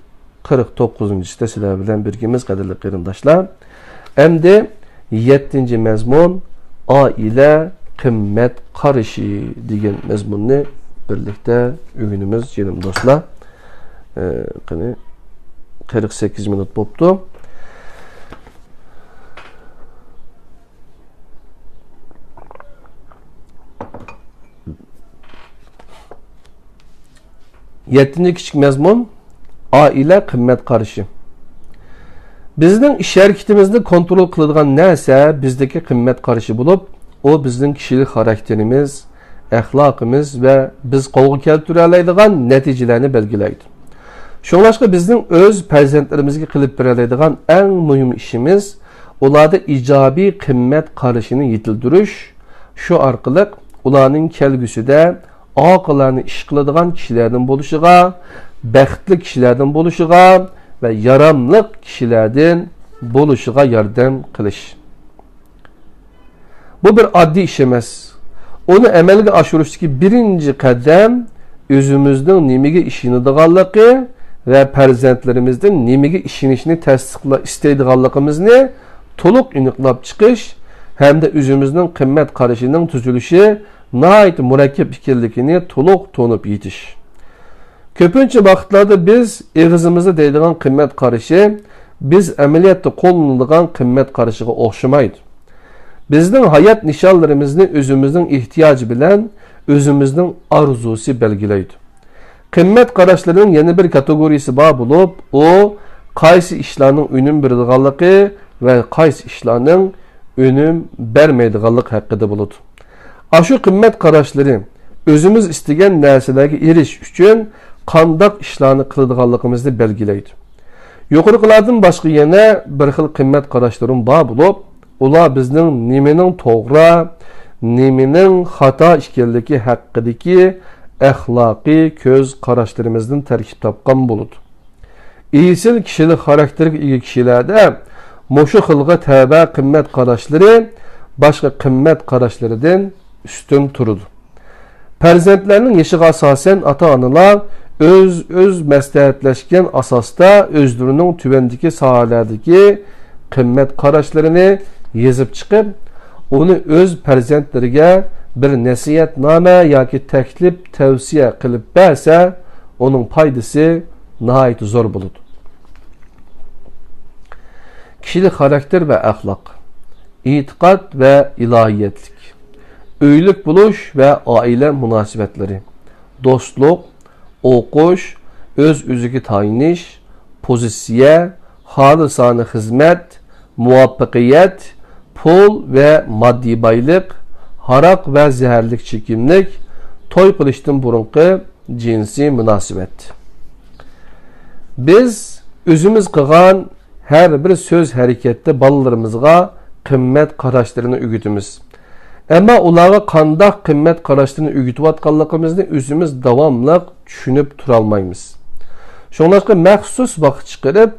قىرىق توققۇزىنچىسىدە سىلەر بىلەن بىرگىمىز، قەدىرلىك قېرىنداشلار. ئەمدى يەتتىنچى مەزمۇن، ئائىلە قىممەت قارىشى دېگەن مەزمۇننى بىرلىكتە ئۆگىنىمىز، جېنىم دوستلار. ئە، قېنى، قىرىق سەككىز مىنۇت بوپتۇ. يەتتىنچى كىچىك مەزمۇن، ئائىلە قىممەت قارىشى. بىزنىڭ ئىش ھەرىكىتىمىزنى كونترول قىلىدىغان نەرسە بىزدىكى قىممەت قارىشى بولۇپ، ئۇ بىزنىڭ كىشىلىك خاراكتېرىمىز، ئەخلاقىمىز ۋە بىز قولغا كەلتۈرەلەيدىغان نەتىجىلەرنى بەلگىلەيدۇ. شۇڭلاشقا بىزنىڭ ئۆز پەرزەنتلىرىمىزگە قىلىپ بېرەلەيدىغان ئەڭ مۇھىم ئىشىمىز، ئۇلاردا ئىجابىي قىممەت قارىشىنى يېتىلدۈرۈش، شۇ ئارقىلىق ئۇلارنىڭ كەلگۈسىدە ئاقىلانە ئىش قىلىدىغان كىشىلەردىن بولۇشىغا، بەختلىك كىشىلەردىن بولۇشىغا ۋە ياراملىق كىشىلەردىن بولۇشىغا ياردەم قىلىش. بۇ بىر ئاددىي ئىش ئەمەس. ئۇنى ئەمەلگە ئاشۇرۇشتىكى بىرىنچى قەدەم ئۆزىمىزنىڭ نېمىگە ئىشىنىدىغانلىقى ۋە پەرزەنتلىرىمىزدىن نېمىگە ئىشىنىشنى تەستىقلا-، ئىستەيدىغانلىقىمىزنى تولۇق ئېنىقلاپ چىقىش ھەمدە ئۆزىمىزنىڭ قىممەت قارىشىنىڭ تۈزۈلۈشى ناھايىتى مۇرەككەپ ئىكەنلىكىنى تولۇق تونۇپ يېتىش. كۆپىنچە ۋاقىتلاردا بىز ئېغىزىمىزدا دەيدىغان قىممەت قارىشى بىز ئەمەلىيەتتە قوللىنىدىغان قىممەت قارىشىغا ئوخشىمايدۇ. بىزنىڭ ھايات نىشانلىرىمىزنى ئۆزىمىزنىڭ ئېھتىياجى بىلەن ئۆزىمىزنىڭ ئارزۇسى بەلگىلەيدۇ. قىممەت قاراشلىرىنىڭ يەنە بىر كاتېگورىيىسى بار بولۇپ، ئۇ قايسى ئىشلارنىڭ ئۈنۈم بېرىدىغانلىقى ۋە قايسى ئىشلارنىڭ ئۈنۈم بەرمەيدىغانلىقى ھەققىدە بولىدۇ. ئاشۇ قىممەت قاراشلىرى ئۆزىمىز ئىستىگەن نەرسىلەرگە ئېرىشىش ئۈچۈن قانداق ئىشلارنى قىلىدىغانلىقىمىزنى بەلگىلەيدۇ. يۇقىرىقىلاردىن باشقا يەنە بىر خىل قىممەت قاراشلىرىمۇ بار بولۇپ، ئۇلار بىزنىڭ نېمىنىڭ توغرا، نېمىنىڭ خاتا ئىكەنلىكى ھەققىدىكى ئەخلاقىي كۆز قاراشلىرىمىزدىن تەركىب تاپقان بولىدۇ. ئېسىل كىشىلىك خاراكتېرگە ئىگە كىشىلەردە مۇشۇ خىلغا تەۋە قىممەت قاراشلىرى باشقا قىممەت قاراشلىرىدىن ئۈستۈن تۇرىدۇ. پەرزەنتلەرنىڭ يېشىغا ئاساسەن ئاتا-ئانىلار ئۆز-ئۆز مەسلىھەتلەشكەن ئاساستا ئۆزلىرىنىڭ تۆۋەندىكى ساھەلەردىكى قىممەت قاراشلىرىنى يېزىپ چىقىپ، ئۇنى ئۆز پەرزەنتلىرىگە بىر نەسىھەتنامە ياكى تەكلىپ، تەۋسىيە قىلىپ بەرسە، ئۇنىڭ پايدىسى ناھايىتى زور بولىدۇ. كىشىلىك خاراكتېر ۋە ئەخلاق، ئېتىقاد ۋە ئىلاھىيەتلىك، ئۆيلۈك بولۇش ۋە ئائىلە مۇناسىۋەتلىرى، دوستلۇق، ئوقۇش، ئۆز-ئۆزىگە تايىنىش، پوزىتسىيە، خالىسانە خىزمەت، مۇۋەپپەقىيەت، پۇل ۋە ماددىي بايلىق، ھاراق ۋە زەھەرلىك چېكىملىك، توي قىلىشتىن بۇرۇنقى جىنسىي مۇناسىۋەت. بىز ئۆزىمىز قىلغان ھەر بىر سۆز ھەرىكەتتە بالىلىرىمىزغا قىممەت قاراشلىرىنى ئۆگىتىمىز. ئەمما ئۇلارغا قانداق قىممەت قاراشلىرىنى ئۆگىتىۋاتقانلىقىمىزنى ئۆزىمىز داۋاملىق چۈشىنىپ تۇرالمايمىز. شۇڭلاشقا مەخسۇس ۋاقىت چىقىرىپ،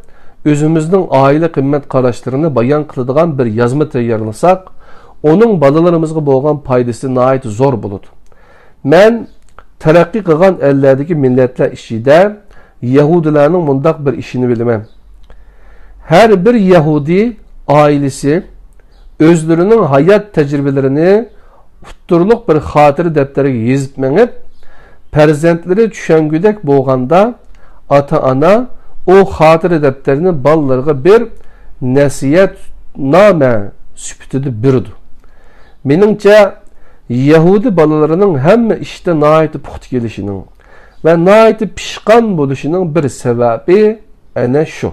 ئۆزىمىزنىڭ ئائىلە قىممەت قاراشلىرىنى بايان قىلىدىغان بىر يازما تەييارلىساق، ئۇنىڭ بالىلىرىمىزغا بولغان پايدىسى ناھايىتى زور بولىدۇ. مەن تەرەققىي قىلغان ئەللەردىكى مىللەتلەر ئىچىدە يەھۇدىيلارنىڭ مۇنداق بىر ئىشىنى بىلىمەن. ھەر بىر يەھۇدىي ئائىلىسى ئۆزلىرىنىڭ ھايات تەجرىبىلىرىنى ئۇتتۇرلۇق بىر خاتىرە دەپتەرگە يېزىپ مېڭىپ، پەرزەنتلىرى چۈشەنگۈدەك بولغاندا، ئاتا-ئانا ئۇ خاتىرە دەپتەرنى بالىلىرىغا بىر نەسىھەتنامە سۈپىتىدە بېرىدۇ. مېنىڭچە، يەھۇدىي بالىلىرىنىڭ ھەممە ئىشتا ناھايىتى پۇختا كېلىشىنىڭ ۋە ناھايىتى پىشقان بولۇشىنىڭ بىر سەۋەبى ئەنە شۇ.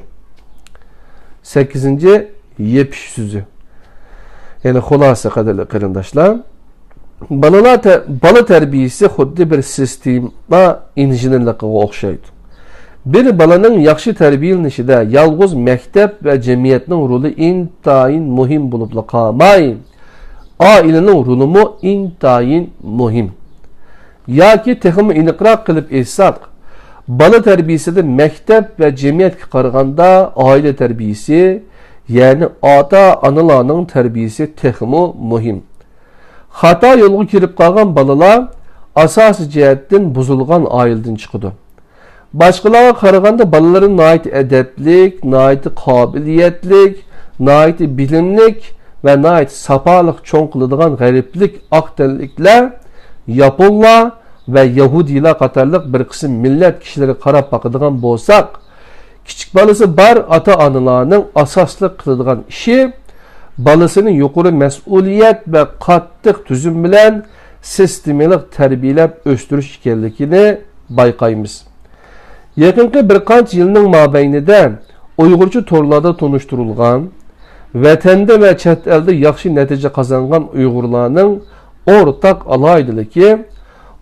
سەككىزىنچى، يېپىش سۆزى. يەنى خۇلاسە، قەدىرلىك قېرىنداشلار. بالىلار تە-، بالا تەربىيىسى خۇددى بىر سىستېما ئىنژېنېرلىقىغا ئوخشايدۇ. بىر بالىنىڭ ياخشى تەربىيەلىنىشىدە يالغۇز مەكتەپ ۋە جەمئىيەتنىڭ رولى ئىنتايىن مۇھىم بولۇپلا قالماي، ئائىلىنىڭ رولىمۇ ئىنتايىن مۇھىم. ياكى تېخىمۇ ئېنىقراق قىلىپ ئېيتساق، بالا تەربىيىسىدە مەكتەپ ۋە جەمئىيەتكە قارىغاندا ئائىلە تەربىيىسى، يەنى ئاتا-ئانىلارنىڭ تەربىيىسى تېخىمۇ مۇھىم. خاتا يولغا كىرىپ قالغان بالىلار ئاساسىي جەھەتتىن بۇزۇلغان ئائىلىدىن چىقىدۇ. باشقىلارغا قارىغاندا بالىلىرى ناھايىتى ئەدەپلىك، ناھايىتى قابىلىيەتلىك، ناھايىتى بىلىملىك ۋە ناھايىتى ساپالىق چوڭ قىلىدىغان غەربلىك ئاق تەنلىكلەر، ياپونلار ۋە يەھۇدىيلار قاتارلىق بىر قىسىم مىللەت كىشىلىرىگە قاراپ باقىدىغان بولساق، كىچىك بالىسى بار ئاتا-ئانىلارنىڭ ئاساسلىق قىلىدىغان ئىشى، بالىسىنى يۇقىرى مەسئۇلىيەت ۋە قاتتىق تۈزۈم بىلەن سىستېمىلىق تەربىيەلەپ ئۆستۈرۈش ئىكەنلىكىنى بايقايمىز. يېقىنقى بىر قانچە يىلنىڭ مابەينىدە ئۇيغۇرچە تورلاردا تونۇشتۇرۇلغان، ۋەتەندە ۋە چەت ئەلدە ياخشى نەتىجە قازانغان ئۇيغۇرلارنىڭ ئورتاق ئالاھىدىلىكى،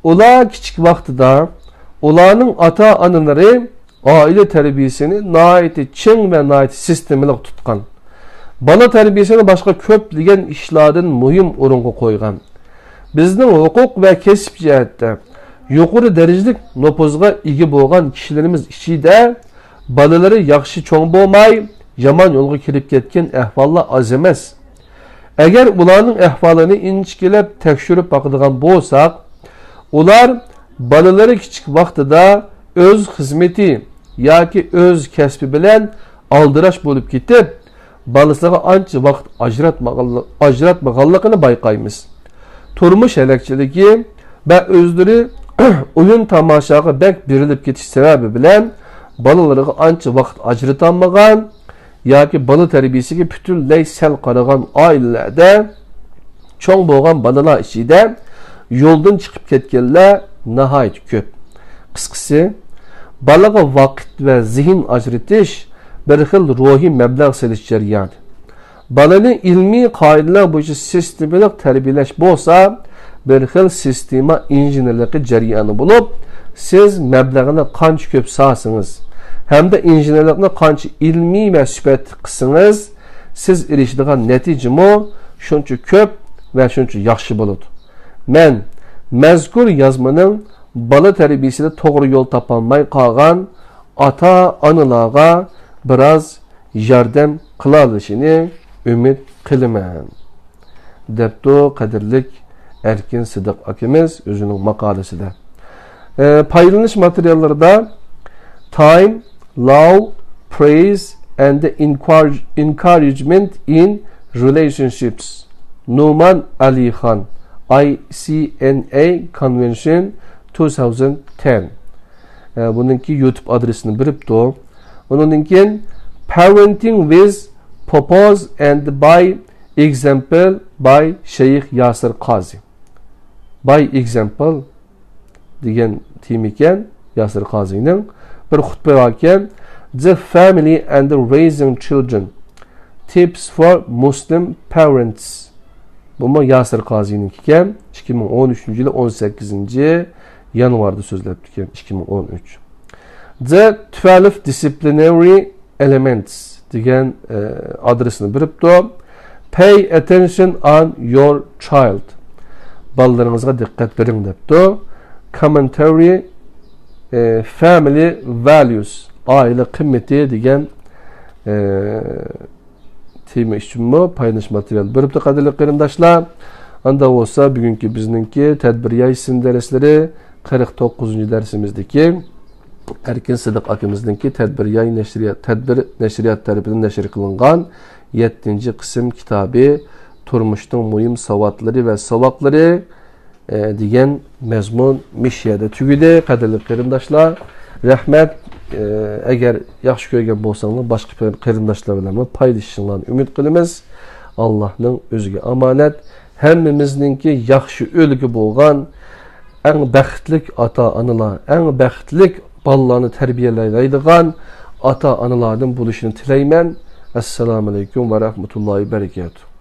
ئۇلار كىچىك ۋاقتىدا ئۇلارنىڭ ئاتا-ئانىلىرى ئائىلە تەربىيىسىنى ناھايىتى چىڭ ۋە ناھايىتى سىستېمىلىق تۇتقان. بالا تەربىيىسىنى باشقا كۆپلىگەن ئىشلاردىن مۇھىم ئورۇنغا قويغان. بىزنىڭ ھوقۇق ۋە كەسىپ جەھەتتە يۇقىرى دەرىجىلىك نوپۇزغا ئىگە بولغان كىشىلىرىمىز ئىچىدە بالىلىرى ياخشى چوڭ بولماي، يامان يولغا كىرىپ كەتكەن ئەھۋاللار ئاز ئەمەس. ئەگەر ئۇلارنىڭ ئەھۋالىنى ئىنچىكىلەپ تەكشۈرۈپ باقىدىغان بولساق، ئۇلار بالىلىرى كىچىك ۋاقتىدا ئۆز خىزمىتى ياكى ئۆز كەسپى بىلەن ئالدىراش بولۇپ كېتىپ، بالىسىغا ئانچە ۋاقىت ئاجراتمىغانلىقىنى بايقايمىز. تۇرمۇش ھەلەكچىلىكى ۋە ئۆزلىرى ئويۇن تاماشاغا بەك بېرىلىپ كېتىش سەۋەبى بىلەن بالىلىرىغا ئانچە ۋاقىت ئاجرىتالمىغان ياكى بالا تەربىيىسىگە پۈتۈنلەي سەل قارىغان ئائىلىلەردە چوڭ بولغان بالىلار ئىچىدە يولدىن چىقىپ كەتكەنلەر ناھايىتى كۆپ. قىسقىسى، بالىغا ۋاقىت ۋە زېھىن ئاجرىتىش بىر خىل روھىي مەبلەغ سېلىش جەريانى. بالىنى ئىلمىي قائىدىلەر بويىچە سىستېمىلىق تەربىيەلەش بولسا، بىر خىل سىستېما ئىنژېنېرلىقى جەريانى بولۇپ، سىز مەبلەغنى قانچە كۆپ سالسىڭىز ھەمدە ئىنژېنېرلىقنى قانچە ئىلمىي ۋە سۈپەتلىك قىلسىڭىز، سىز ئېرىشىدىغان نەتىجىمۇ شۇنچە كۆپ ۋە شۇنچە ياخشى بولىدۇ. مەن مەزكۇر يازمىنىڭ بالا تەربىيىسىدە توغرا يول تاپالماي قالغان ئاتا-ئانىلارغا بىراز ياردەم قىلالىشىنى ئۈمىد قىلىمەن، دەپتۇ قەدىرلىك ئەركىن سىدىق ئاكىمىز ئۆزىنىڭ ماقالىسىدە. ئە، پايدىلىنىش ماتېرىياللىرىدا Time, Love, Praise and the Encourage- Encouragement in Relationships, نۇمان ئەلىخان، I C N A Convention two thousand ten. ئە، بۇنىڭكى يۇتۇب ئادرېسىنى بېرىپتۇ. ئۇنىڭدىن كېيىن Parenting with Purpose and by Example by شەيخ ياسىر قازى. By Example دېگەن تېما ئىكەن، ياسىر قازىنىڭ بىر خۇتبە بار ئىكەن. The Family and Raising Children, Tips for Muslim Parents. بۇمۇ ياسىر قازىنىڭكى ئىكەن. ئىككى مىڭ ئون ئۈچىنچى يىلى ئون سەككىزىنچى يانۋاردا سۆزلەپتىكەن، ئىككى مىڭ ئون ئۈچ. The Twelve Disciplinary Elements دېگەن، ئە، ئادرېسنى بېرىپتۇ. Pay attention on your child. بالىلىرىڭىزغا دىققەت بېرىڭ دەپتۇ. Commentary، ئە، Family Values، ئائىلە قىممىتى دېگەن، ئە، تېما ئۈچۈنمۇ پايدىلىنىش ماتېرىيالى بېرىپتۇ، قەدىرلىك قېرىنداشلار. ئاندا بولسا بۈگۈنكى بىزنىڭكى تەدبىر ياي سىن دەرسلىرى قىرىق توققۇزىنچى دەرسىمىزدىكى ئەركىن سىدىق ئاكىمىزنىڭكى تەدبىر ياي نەشرىيات، تەدبىر نەشرىيات تەرىپىدىن نەشر قىلىنغان يەتتىنچى قىسىم كىتابى تۇرمۇشنىڭ مۇھىم ساۋاتلىرى ۋە ساۋاقلىرى، ئە، دېگەن مەزمۇن مىشيەدە تۈگىدى، قەدىرلىك قېرىنداشلار. رەھمەت. ئە، ئەگەر ياخشى كۆرگەن بولساڭلار، باشقا قېرىنداشلار بىلەنمۇ پايلىشىشىڭلارنى ئۈمىد قىلىمىز. ئاللاھنىڭ ئۆزىگە ئامانەت. ھەممىمىزنىڭكى ياخشى ئۈلگە بولغان، ئەڭ بەختلىك ئاتا-ئانىلار، ئەڭ بەختلىك بالىلارنى تەربىيەلەيدىغان ئاتا-ئانىلاردىن بولۇشىنى تىلەيمەن. ئەسسالامۇ ئەلەيكۇم ۋە رەھمەتۇللاھى ۋە بەرىكاتۇھ.